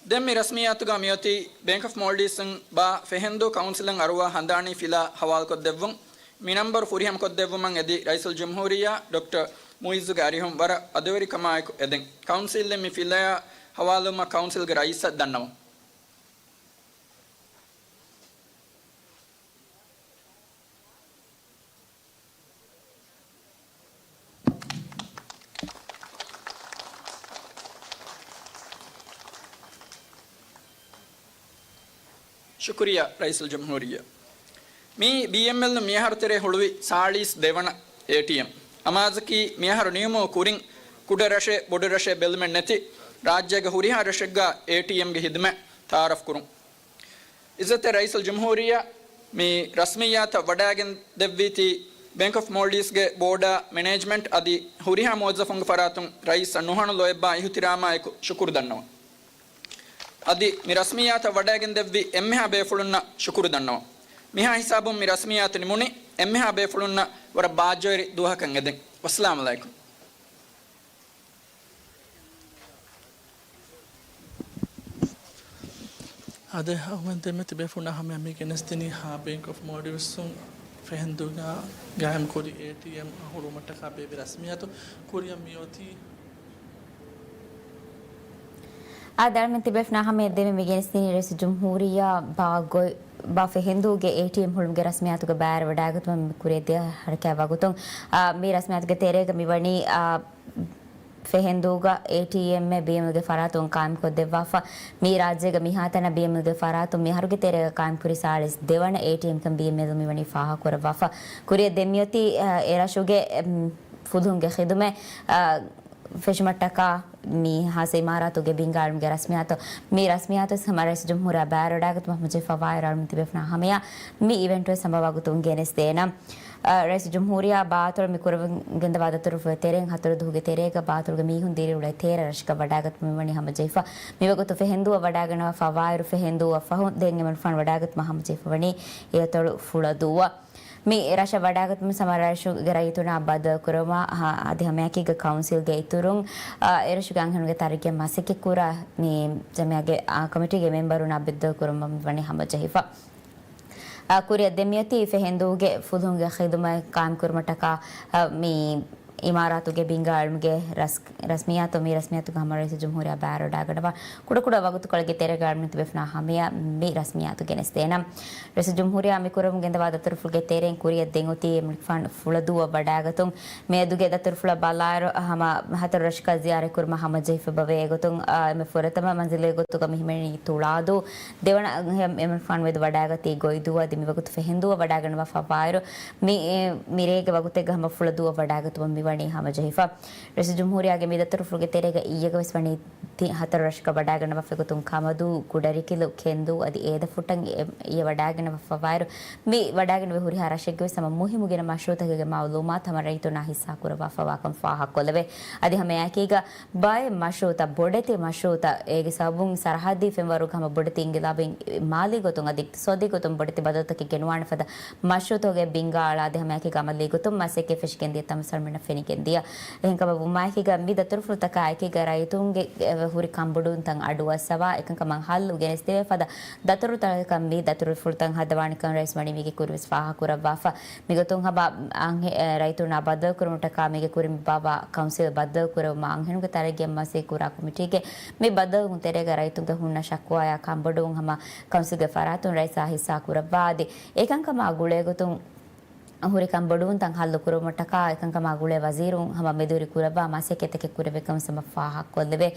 ދެން މި ރަސްމިއްޔާތުގަ މިއޮތީ ބޭންކް އޮފް މޯލްޑިވްސްއިން ބާ ފެހެންދޫ ކައުންސިލަށް އަރުވާ ހަނދާނީ ފިލާ ހަވާލުކޮށްދެއްވުން. މި ނަންބަރު ފުރިހަމަކޮށްދެއްވުމަށް އެދި ރައީސުލްޖުމްހޫރިއްޔާ ޑޮކްޓަރ މުޢިއްޒުގެ އަރިހުން ވަރަށް އަދުވެރިކަމާއެކު އެދެން. ކައުންސިލްއިން މި ފިލާ ހަވާލުވުމަށް ކައުންސިލްގެ ރައީސަށް ދަންނަވަން. ޝުކުރިއްޔާ ރައީސުލްޖުމްހޫރިއްޔާ. މީ ބީއެމްއެލް މިއަހަރު ތެރޭ ހުޅުވި ސާޅީސް ދެވަނަ އޭޓީއެމް. އަމާޒަކީ މިއަހަރު ނިމުމުގެ ކުރިން ކުޑަ ރަށެއް ބޮޑު ރަށެއް ބެލުމެއް ނެތި ރާއްޖޭގެ ހުރިހާ ރަށެއްގަ އޭޓީއެމްގެ ހިދުމަތް ތައާރަފް ކުރުން. އިއްޒަތްތެރި ރައީސުލްޖުމްހޫރިއްޔާ މި ރަސްމިއްޔާތަށް ވަޑައިގެން ދެއްވީތީ ބޭންކް އޮފް މޯލްޑިވްސްގެ ބޯޑާ، މެނޭޖްމަންޓް އަދި ހުރިހާ މުވައްޒަފުންގެ ފަރާތުން ރައީސްއަށް ނުހަނު ލޯތްބާ އިހުތިރާމާއެކު ޝުކުރު ދަންނަވަން. އަދި މި ރަސްމިއްޔާތަށް ވަޑައިގެން ދެއްވި އެންމެހާ ބޭފުޅުންނަށް ޝުކުރު ދަންނަވަން. މިހާ ހިސާބުން މި ރަސްމިއްޔާތު ނިމުނީ އެންމެހާ ބޭފުޅުންނަށް ވަރަށް ބާއްޖަވެރި ދުވަހަކަށް އެދެން. ވައްސަލާމް އަލައިކުމް. އާދެ، އަހުމެން ދެމެތި ބޭފުޅުންނާ ހަމަޔަށް މި ގެނެސްދިނީ ހާ ބޭންކް އޮފް މޯލްޑިވްސްއުން ފެހެންދޫގަ ގާއިމްކުރި އޭޓީއެމް ހުޅުވުމަށްޓަކާ ބޭއްވި ރަސްމިއްޔާތު. ކުރިއަށް މިއޮތީ. އާދެ، އަހުމެން ތިބޭފުންނާ ހަމަޔަށް ދެމެ މި ގެނެސްދިނީ ރައީސުލްޖުމްހޫރިއްޔާ ބާ ގޮތް، ބާ ފެހެންދޫގެ އޭޓީއެމް ހުޅުމުގެ ރަސްމިއްޔާތުގެ ބައިވެރިވަޑައިގަތުމަށް މި ކުރިއަށް ދިޔަ ހަރަކާތް ވަގުތުން. އާ، މި ރަސްމިއްޔާތުގެ ތެރޭގަ މިވަނީ، އާ، ފެހެންދޫގަ އޭޓީއެމްއެއް ބީއެމްއެލްގެ ފަރާތުން ޤާއިމްކޮށްދެއްވާފަ. މީ ރާއްޖޭގަ މިހާތަނަށް ބީއެމްއެލްގެ ފަރާތުން މިއަހަރުގެ ތެރޭގަ ޤާއިމްކުރި ސާޅީސް ދެވަނަ އޭޓީއެމްކަން ބީއެމްއެލުން މިވަނީ ފާހަގަކުރައްވާފަ. ކުރިއަށް ދެން މިއޮތީ، އަ، އެރަށުގެ، އެމް، ފުލުހުންގެ ޚިދުމަތް، އަ، ފެށުމަށްޓަކާ މި ހާއްސަ އިމާރާތުގެ ބިންގާ އިލްމުގެ ރަސްމިއްޔާތު، މި ރަސްމިއްޔާތު ހަމަ ރައީސުލްޖުމްހޫރިއްޔާ ބައިވެރިވަޑައިގަތުމަށް ހަމަޖެހިފަ ވާއިރު އަޅުގަނޑު ތިބޭފުނާ ހަމަޔަށް މި އިވެންޓުވެސް ހަމަ ވަގުތުން ގެނެސްދޭނަން. އަ، ރައީސުލްޖުމްހޫރިއްޔާ ބާއަތޮޅު މި ކުރަމުން ގެންދަވާ ދަތުރުފުޅު ތެރެއިން ހަތަރު ދުވަހުގެ ތެރޭގަ ބާއަތޮޅުގެ މީހުން ދިރިއުޅޭ ތޭރަ ރަށަކަށް ވަޑައިގަތުމަށް މިވަނީ ހަމަޖެހިފަ. މިވަގުތު ފެހެންދޫއަށް ވަޑައިގަންނަވާފަ ވާއިރު ފެހެންދޫއަށް ފަހުން ދެން އެމަނިކުފާނު ވަޑައިގަތުމަށް ހަމަޖެހިފަ ވަނީ އެއަތޮޅު ފުޅަދޫއަށް. މި ރަށަށް ވަޑައިގަތުމަށް ހަމަ ރަށުގެ ރައްޔިތުންނާ ބައްދަލުކުރުމަށް ހަ-، އަދި ހަމައެކީގަ ކައުންސިލްގެ އިތުރުން، އާ، އެރަށުގެ އަންހެނުންގެ ތަރައްގީއަށް މަސައްކަތްކުރާ މި ޖަމިއްޔާގެ، އާ، ކޮމިޓީގެ މެމްބަރުންނާ ބައްދަލުކުރުމަށް ވަނީ ހަމަޖެހިފަ. އާ، ކުރިއަށް ދެން މިއޮތީ ފެހެންދޫގެ ފުލުހުންގެ ޚިދުމަތް ޤާއިމްކުރުމަށްޓަކާ، އާ، މި އިމާރާތުގެ ބިންގާ އިލްމުގެ ރަސް-، ރަސްމިއްޔާތު، މި ރަސްމިއްޔާތުގަ ހަމަ ރައީސުލްޖުމްހޫރިއްޔާ ބައިވެރިވަޑައިގަންނަވާ ކުޑަކުޑަ ވަގުތުކޮޅެއްގެ ތެރޭގަ އަޅުގަނޑު ތިބޭފުނާ ހަމަޔަށް މި ރަސްމިއްޔާތު ގެނެސްދޭނަން. ރައީސުލްޖުމްހޫރިއްޔާ މި ކުރަމުން ގެންދަވާ ދަތުރުފުޅުގެ ތެރެއިން ކުރިއަށް ދެން އޮތީ އެމަނިކުފާނު ފުޅަދޫއަށް ވަޑައިގަތުން. މިއަދުގެ ދަތުރުފުޅަށް ބަލާއިރު ހަމަ ހަތަރު ރަށަކަށް ޒިޔާރަތްކުރުމަށް ހަމަޖެހިފަ ބަވޭ. އެގޮތުން، އާ، އެންމެ ފުރަތަމަ މަންޒިލުގެ ގޮތުގަ މި ހިމެނީ ތުޅާދޫ. ދެވަނަ އެމަނިކުފާނު މެދު ވަޑައިގަތީ ގޮއިދޫ. އަދި މިވަގުތު ފެހެންދޫއަށް ވަޑައިގަންނަވާފަ ވާއިރު މި، އެ، މިރޭގެ ވަގުތެއްގަ ހަމަ ފުޅަދޫއަށް ވަޑައިގަތުމަށް މި ވަނީ ހަމަޖެހިފަ. ރައީސުލްޖުމްހޫރިއްޔާގެ މި ދަތުރުފުޅުގެ ތެރޭގަ އިއްޔެގަވެސް ވަނީ ތި-، ހަތަރު ރަށަކަށް ވަޑައިގަންނަވާފަ ގޮތުން ކަމަދޫ، ކުޑަރިކިލު، ކެންދޫ އަދި އޭދަފުއްޓަށް އެ-، އިއްޔެ ވަޑައިގަންނަވާފަވާއިރު، މި ވަޑައިގެންނެވި ހުރިހާ ރަށެއްގެވެސް ހަމަ މުހިއްމު ގިނަ މަޝްރޫއުތަކެއްގެ މައުލޫމާތު ހަމަ ރައްޔިތުންނާ ހިއްސާ ކުރައްވާފަވާކަން ފާހަގަކޮށްލެވޭ. އަދި ހަމައެއާއެކީގަ ބައެއް މަޝްރޫއުތައް، ބޮޑެތި މަޝްރޫއުތައް، އޭގެ ސަބަބުން ސަރަހައްދީ ފެންވަރުގަ ހަމަ ބޮޑެތި އިންގިލާބީ މާލީ ގޮތުން އަދި އިޤްތިޞާދީ ގޮތުން ބޮޑެތި ބަދަލުތަކެއް ގެނުވާނެ ފަދަ މަޝްރޫއުތަކުގެ ބިންގާ އަޅާދޭ ހަމައެކީގަ އަމަލީ ގޮތުން މަސައްކަތް ފެށިގެންދިޔަ ތަމަސް އަޅުމެންނަށް ފެނިގެންދިޔަ. އެހެންކަމަށް ވުމާއެކީގަ މި ދަތުރުފުޅުތަކާ އެކީގަ ރައްޔިތުންގެ އެ، ހުރި ކަންބޮޑުވުންތައް އަޑުއައްސަވާ، އެކަންކަމަށް ހައްލު ގެނެސްދެވޭ ފަދަ ދަތުރުތަކަށް މި ދަތުރުފުޅުތައް ހަދަވާނެކަން ރައީސް ވަނީ މީގެ ކުރިންވެސް ފާހަގަކުރައްވާފަ. މިގޮތުން ހަމަ އަންހެ-، އެ، ރައްޔިތުންނާ ބައްދަލުކުރުމަށްޓަކާ މީގެ ކުރިން ބާއްވާ ކައުންސިލް ބައްދަލުކުރެވުމަށް އަންހެނުންގެ ތަރައްގީއަށް މަސައްކަތް ކުރާ ކޮމިޓީގެ މި ބައްދަލުވުން ތެރޭގަ ރައްޔިތުންގެ ހުންނަ ޝަކުވާޔާ ކަންބޮޑުވުން ހަމަ ކައުންސިލްގެ ފަރާތުން ރައީސާ ހިއްސާ ކުރައްވާ އަދި އެކަންކަމާ ގުޅޭގޮތުން ހުރި ކަންބޮޑުވުންތައް ހައްލު ކުރުމަށްޓަކާ އެކަންކަމާ ގުޅޭ ވަޒީރުން ހަމަ މެދުވެރި ކުރައްވާ މަސައްކަތްތަކެއް ކުރެވޭ ކަމަށް ހަމަ ފާހަގަކޮށްލެވޭ.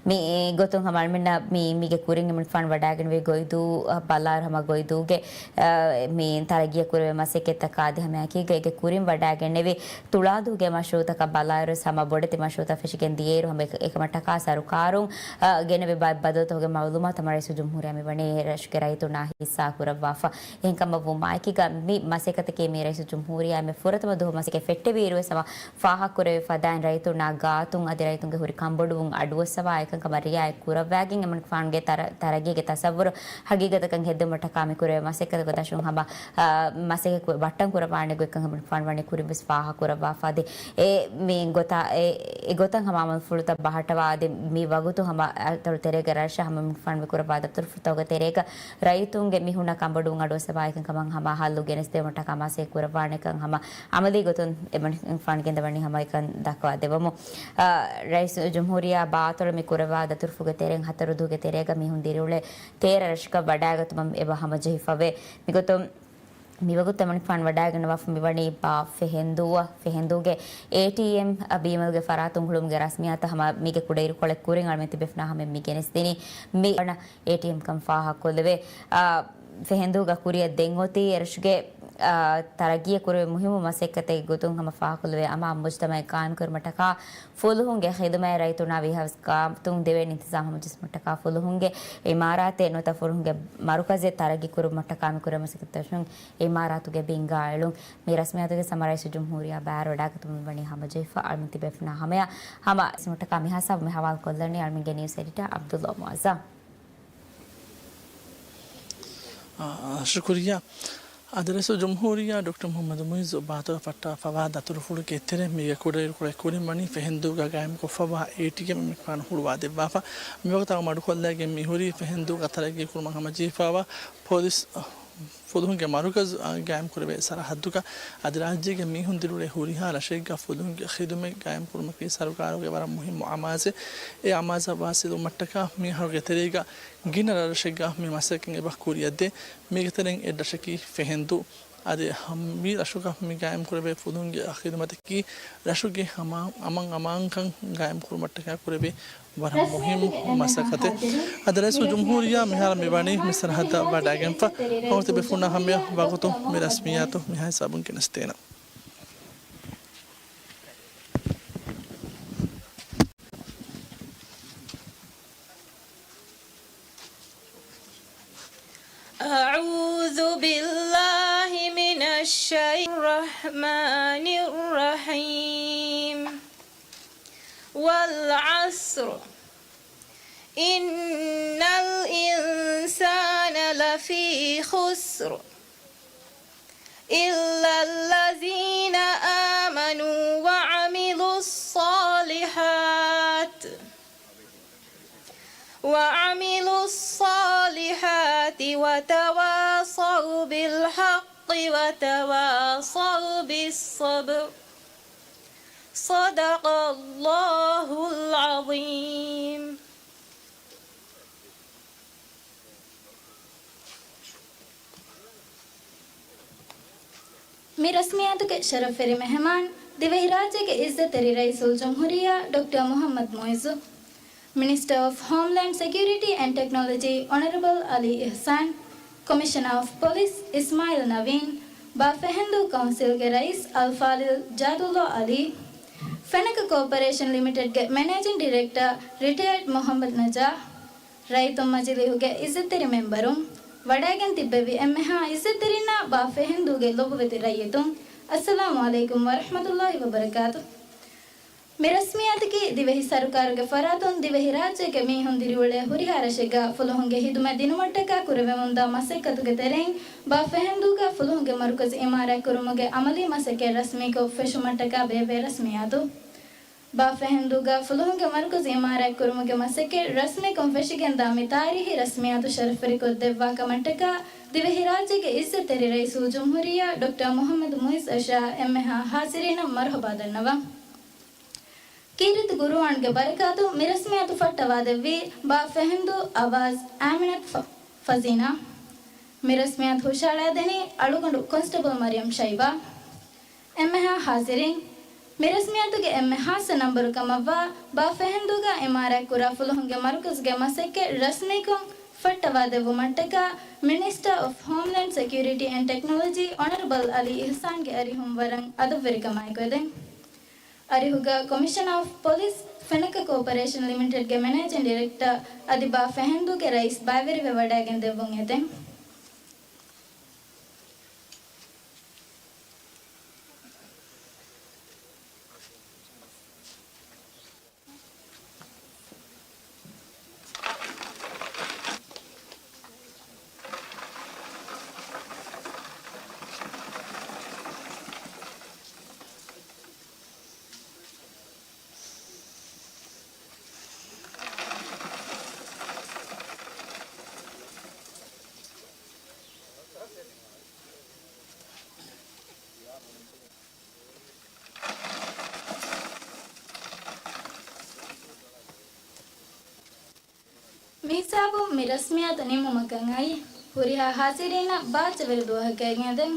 މި ގޮތުން ހަމަ އަޅުމެންނަށް މި، މީގެ ކުރިން އެމަނިކުފާނު ވަޑައިގެންނެވި ގޮއިދޫ، އަ، ބަލާއިރު ހަމަ ގޮއިދޫގެ، އަ، މި ތަރައްގީއަށް ކުރެވޭ މަސައްކަތްތަކާ އަދި ހަމައެކީގަ އޭގެ ކުރިން ވަޑައިގެންނެވި ތުޅާދޫގެ މަޝްރޫއުތަކަށް ބަލާއިރު ހަމަ ބޮޑެތި މަޝްރޫއުތައް ފެށިގެން ދިޔައިރު ހަމަ އެކަ-، އެކަމަށްޓަކާ ސަރުކާރުން، އަ، ގެނެވި ބައެއް ބަދަލުތަކުގެ މައުލޫމާތު ހަމަ ރައީސުލްޖުމްހޫރިއްޔާ މި ވަނީ ރަށުގެ ރައްޔިތުންނާ ހިއްސާ ކުރައްވާފަ. އެހެންކަމަށް ވުމާއެކީގަ މި މަސައްކަތަކީ މި ރައީސުލްޖުމްހޫރިއްޔާ މި ފުރަތަމަ ދުވަހު މަސައްކަތް ފެއްޓެވިއިރުވެސް ހަމަ ފާހަގަކުރެވޭ ފަދައިން ރައްޔިތުންނާ ގާތުން އަދި ރައްޔިތުންގެ ހުރި ކަންބޮޑުވުން އަޑުއައްސަވާ އެކަންކަމަށް ރިއާޔަތް ކުރައްވާގެން އެމަނިކުފާނުގެ ތަރަ-، ތަރައްގީގެ ތަސައްވުރު ހަގީގަތަކަށް ހެއްދުމަށްޓަކާ މި ކުރެވޭ މަސައްކަތުގެ ދަށުން ހަމަ، އާ، މަސައްކަތް ކު-، ބައްޓަން ކުރައްވާނެ ގޮތްކަން އެމަނިކުފާނު ވަނީ ކުރިންވެސް ފާހަގަކުރައްވާފަ އަދި އެ މި ގޮތާ، އެ، އެ ގޮތަށް ހަމަ އަމަލުފުޅުތައް ބަހައްޓަވާ އަދި މި ވަގުތު ހަމަ އަތޮޅު ތެރޭގަ ރަށަށް ހަމަ އެމަނިކުފާނު މި ކުރައްވާ ދަތުރުފުޅުތަކުގެ ތެރޭގަ ރައްޔިތުންގެ މި ހުންނަ ކަންބޮޑުވުން އަޑުއައްސަވާ އެކަންކަމަށް ހަމަ ހައްލު ގެނެސްދެވުމަށްޓަކާ މަސައްކަތް ކުރައްވާނެކަން ހަމަ އަމަލީ ގޮތުން އެމަނިކުފާނު ގެންދަވަނީ ހަމަ އެކަން ދައްކަވާ ދެވަމު. އާ، ރައީސުލްޖުމްހޫރިއްޔާ ބާއަތޮޅު މި ކުރައްވާ ދަތުރުފުޅުގެ ތެރެއިން ހަތަރު ދުވަހުގެ ތެރޭގަ މީހުން ދިރިއުޅޭ ތޭރަ ރަށަކަށް ވަޑައިގަތުމަށް އެބަ ހަމަޖެހިފަވޭ. މިގޮތުން މިވަގުތު އެމަނިކުފާނު ވަޑައިގަންނަވާފަ މިވަނީ ބާ ފެހެންދޫއަށް. ފެހެންދޫގެ އޭޓީއެމް ބީމަލްގެ ފަރާތުން ހުޅުވުމުގެ ރަސްމިއްޔާތު ހަމަ މީގެ ކުޑައިރުކޮޅެއް ކުރިން އަޅުމެން ތިބޭފުޅުންނާ ހަމަ މި ގެނެސްދިނީ. މި އޭޓީއެމް ކަން ފާހަގަކޮށްލެވޭ. އާ، ފެހެންދޫގަ ކުރިއަށް ދެން އޮތީ އެރަށުގެ، އާ، ތަރައްގީއަށް ކުރެވޭ މުހިއްމު މަސައްކަތެއް ގޮތުން ހަމަ ފާހަގަކޮށްލެވޭ. އަމާ މުޖްތަމައެއް ޤާއިމުކުރުމަށްޓަކާ ފުލުހުންގެ ޚިދުމަތް ރައްޔިތުންނާ ވީހާވެސް ގާތުން ދެވޭނެ އިންތިޒާމް ހަމަޖެއްސުމަށްޓަކާ ފުލުހުންގެ އިމާރާތެއް ނުވަތަ ފުލުހުންގެ މަރުކަޒެއް ތަރައްގީ ކުރުމަށްޓަކާ މި ކުރެވޭ މަސައްކަތްތައް އިމާރާތުގެ ބިންގާ އެޅުން. މި ރަސްމިއްޔާތުގެ ހަމަ ރައީސުލްޖުމްހޫރިއްޔާ ބައިވެރިވަޑައިގަތުމަށް ވަނީ ހަމަޖެހިފަ. އަޅުމެން ތިބޭފުޅުންނާ ހަމަޔަށް ހަމަ އެމަނިކުފާނު މިހާ ހިސާބުން މި ހަވާލުކޮށްލަނީ އަޅުމެންގެ ނިއުސް އެޑިޓާ ޢަބްދުﷲ މުޢައްޒަމް. އާ، ޝުކުރިއްޔާ. އަދި ރައީސުލްޖުމްހޫރިއްޔާ ޑޮކްޓަރ މުޙައްމަދު މުޢިއްޒު ބާއަތޮޅަށް ފައްޓާފަވާ ދަތުރުފުޅުގެ ތެރެއިން މީގެ ކުޑައިރުކޮޅެއް ކުރިން ވަނީ ފެހެންދޫގަ ގާއިމްކޮށްފަވާ އޭޓީއެމް އެމަނިކުފާނު ހުޅުވާ ދެއްވާފަ. މިވަގުތު މަޑުކޮށްލައިގެން މިހުރީ ފެހެންދޫގަ ތަރައްގީ ކުރުމަށް ހަމަޖެހިފަވާ ޕޮލިސް ފުލުހުންގެ މަރުކަޒު ގާއިމްކުރެވޭ ސަރަހައްދުގަ އަދި ރާއްޖޭގެ މީހުން ދިރިއުޅޭ ހުރިހާ ރަށެއްގަ ފުލުހުންގެ ޚިދުމަތް ގާއިމްކުރުމަކީ ސަރުކާރުގެ ވަރަށް މުހިއްމު އަމާޒެއް. އެ އަމާޒަށް ވާސިލުވުމަށްޓަކާ މިއަހަރުގެ ތެރޭގަ ގިނަ ރަށްރަށެއްގަ މި މަސައްކަތް އެބަ ކުރިއަށްދޭ. މީގެ ތެރެއިން އެއް ރަށަކީ ފެހެންދޫ. އަދި ހަމަ މި ރަށުގަ މި ގާއިމްކުރެވޭ ފުލުހުންގެ ޚިދުމަތަކީ ރަށުގެ ހަމަ އަމަން އަމާންކަން ގާއިމްކުރުމަށްޓަކާ ކުރެވޭ ވަރަށް މުހިއްމު މަސައްކަތެއް. އަދި ރައީސުލްޖުމްހޫރިއްޔާ މިހާރު މިވަނީ މި ސަރަހައްދަށް ވަޑައިގެންފަ. ހަމަ ތިބޭފުޅުންނާ ހަމަޔަށް ވަގުތު މި ރަސްމިއްޔާތު މިހާ ހިސާބުން ގެނެސްދޭނަން. أعوذ بالله من الشيطان الرحمن الرحيم. والعصر. إن الإنسان لفي خسر. إلا الذين آمنوا وعملوا الصالحات. وعملوا الصالحات وتواصوا بالحق وتواصوا بالصبر. صدق الله العظيم. މި ރަސްމިއްޔާތުގެ ޝަރަފްވެރި މެހެމާން، ދިވެހިރާއްޖޭގެ އިއްޒަތްތެރި ރައީސުލްޖުމްހޫރިއްޔާ ޑޮކްޓަރ މުޙައްމަދު މުޢިއްޒު، މިނިސްޓަރ އޮފް ހޯމްލޭންޑް ސެކިއުރިޓީ އެންޑް ޓެކްނޮލޮޖީ އޮނަރަބަލް އަލީ އިޙްސާން، ކޮމިޝަނަރ އޮފް ޕޮލިސް އިސްމާޢީލް ނަވީން، ބާ ފެހެންދޫ ކައުންސިލްގެ ރައީސް އަލްފާޟިލް ޖާދުﷲ އަލީ، ފެނަކަ ކޯޕަރޭޝަން ލިމިޓެޑްގެ މެނޭޖިން ޑިރެކްޓަރ ރިޓަޔަރޑް މުހައްމަދު ނަޖާ، ރައްޔިތުން މަޖިލީހުގެ އިއްޒަތްތެރި މެމްބަރުން، ވަޑައިގެން ތިއްބެވި އެންމެހާ އިއްޒަތްތެރިންނާ ބާ ފެހެންދޫގެ ލޮބުވެތި ރައްޔިތުން، އައްސަލާމު ޢަލައިކުމް ވަރަޙްމަތުﷲި ވަބަރަކާތު. މި ރަސްމިއްޔާތަކީ ދިވެހި ސަރުކާރުގެ ފަރާތުން ދިވެހިރާއްޖޭގެ މީހުން ދިރިއުޅޭ ހުރިހާ ރަށެއްގަ ފުލުހުންގެ ހިދުމަތް ދިނުމަށްޓަކާ ކުރެވެމުންދާ މަސައްކަތުގެ ތެރެއިން، ބާ ފެހެންދޫގަ ފުލުހުންގެ މަރުކަޒު އިމާރާތްކުރުމުގެ އަމަލީ މަސައްކަތް ރަސްމީކޮށް ފެށުމަށްޓަކާ ބޭއްވޭ ރަސްމިއްޔާތު. ބާ ފެހެންދޫގަ ފުލުހުންގެ މަރުކަޒު އިމާރާތްކުރުމުގެ މަސައްކަތް ރަސްމީކޮށް ފެށިގެންދާ މި ތާރީހީ ރަސްމިއްޔާތު ޝަރަފުވެރިކޮށްދެއްވާ ކަމަށްޓަކާ، ދިވެހިރާއްޖޭގެ އިއްޒަތްތެރި ރައީސުލްޖުމްހޫރިއްޔާ ޑޮކްޓަރ މުޙައްމަދު މުޢިއްޒު އަށާ އެންމެހާ ޙާޟިރީނަށް މަރުޙަބާ ދަންނަވަން. ކީރިތި ޤުރުއާންގެ ބަރަކާތުން މި ރަސްމިއްޔާތު ފައްޓަވާދެއްވީ، ބާ ފެހެންދޫ އަވާޒް އާމިނަތު ފަ-، ފަޒީނާ. މި ރަސްމިއްޔާތު ހުށައަޅާދެނީ އަޅުގަނޑު ކޮންސްޓެބަލް މަރިޔަމް ޝައިބާ. އެންމެހާ ޙާޟިރީން، މި ރަސްމިއްޔާތުގެ އެންމެ ޚާއްޞަ ނަންބަރު ކަމަށްވާ، ބާ ފެހެންދޫގަ އިމާރާތްކުރާ ފުލުހުންގެ މަރުކަޒުގެ މަސައްކަތް ރަސްމީކޮށް ފައްޓަވާދެއްވުމަށްޓަކާ، މިނިސްޓަރ އޮފް ހޯމްލޭންޑް ސެކިއުރިޓީ އެންޑް ޓެކްނޮލޮޖީ އޮނަރަބަލް އަލީ އިޙްސާންގެ އަރިހުން ވަރަށް އަދަބުވެރިކަމާއެކު އެދެން. އަރިހުގަ ކޮމިޝަނަރ އޮފް ޕޮލިސް، ފެނަކަ ކޯޕަރޭޝަން ލިމިޓެޑްގެ މެނޭޖިން ޑިރެކްޓަރ އަދި ބާ ފެހެންދޫގެ ރައީސް ބައިވެރިވެ ވަޑައިގެން ދެއްވުން އެދެން. މިހިސާބުން މި ރަސްމިއްޔާތު ނިމުމަކަށް އައީ، ހުރިހާ ޙާޟިރީންނަށް ބާއްޖަވެރި ދުވަހަކަށް އެދެން.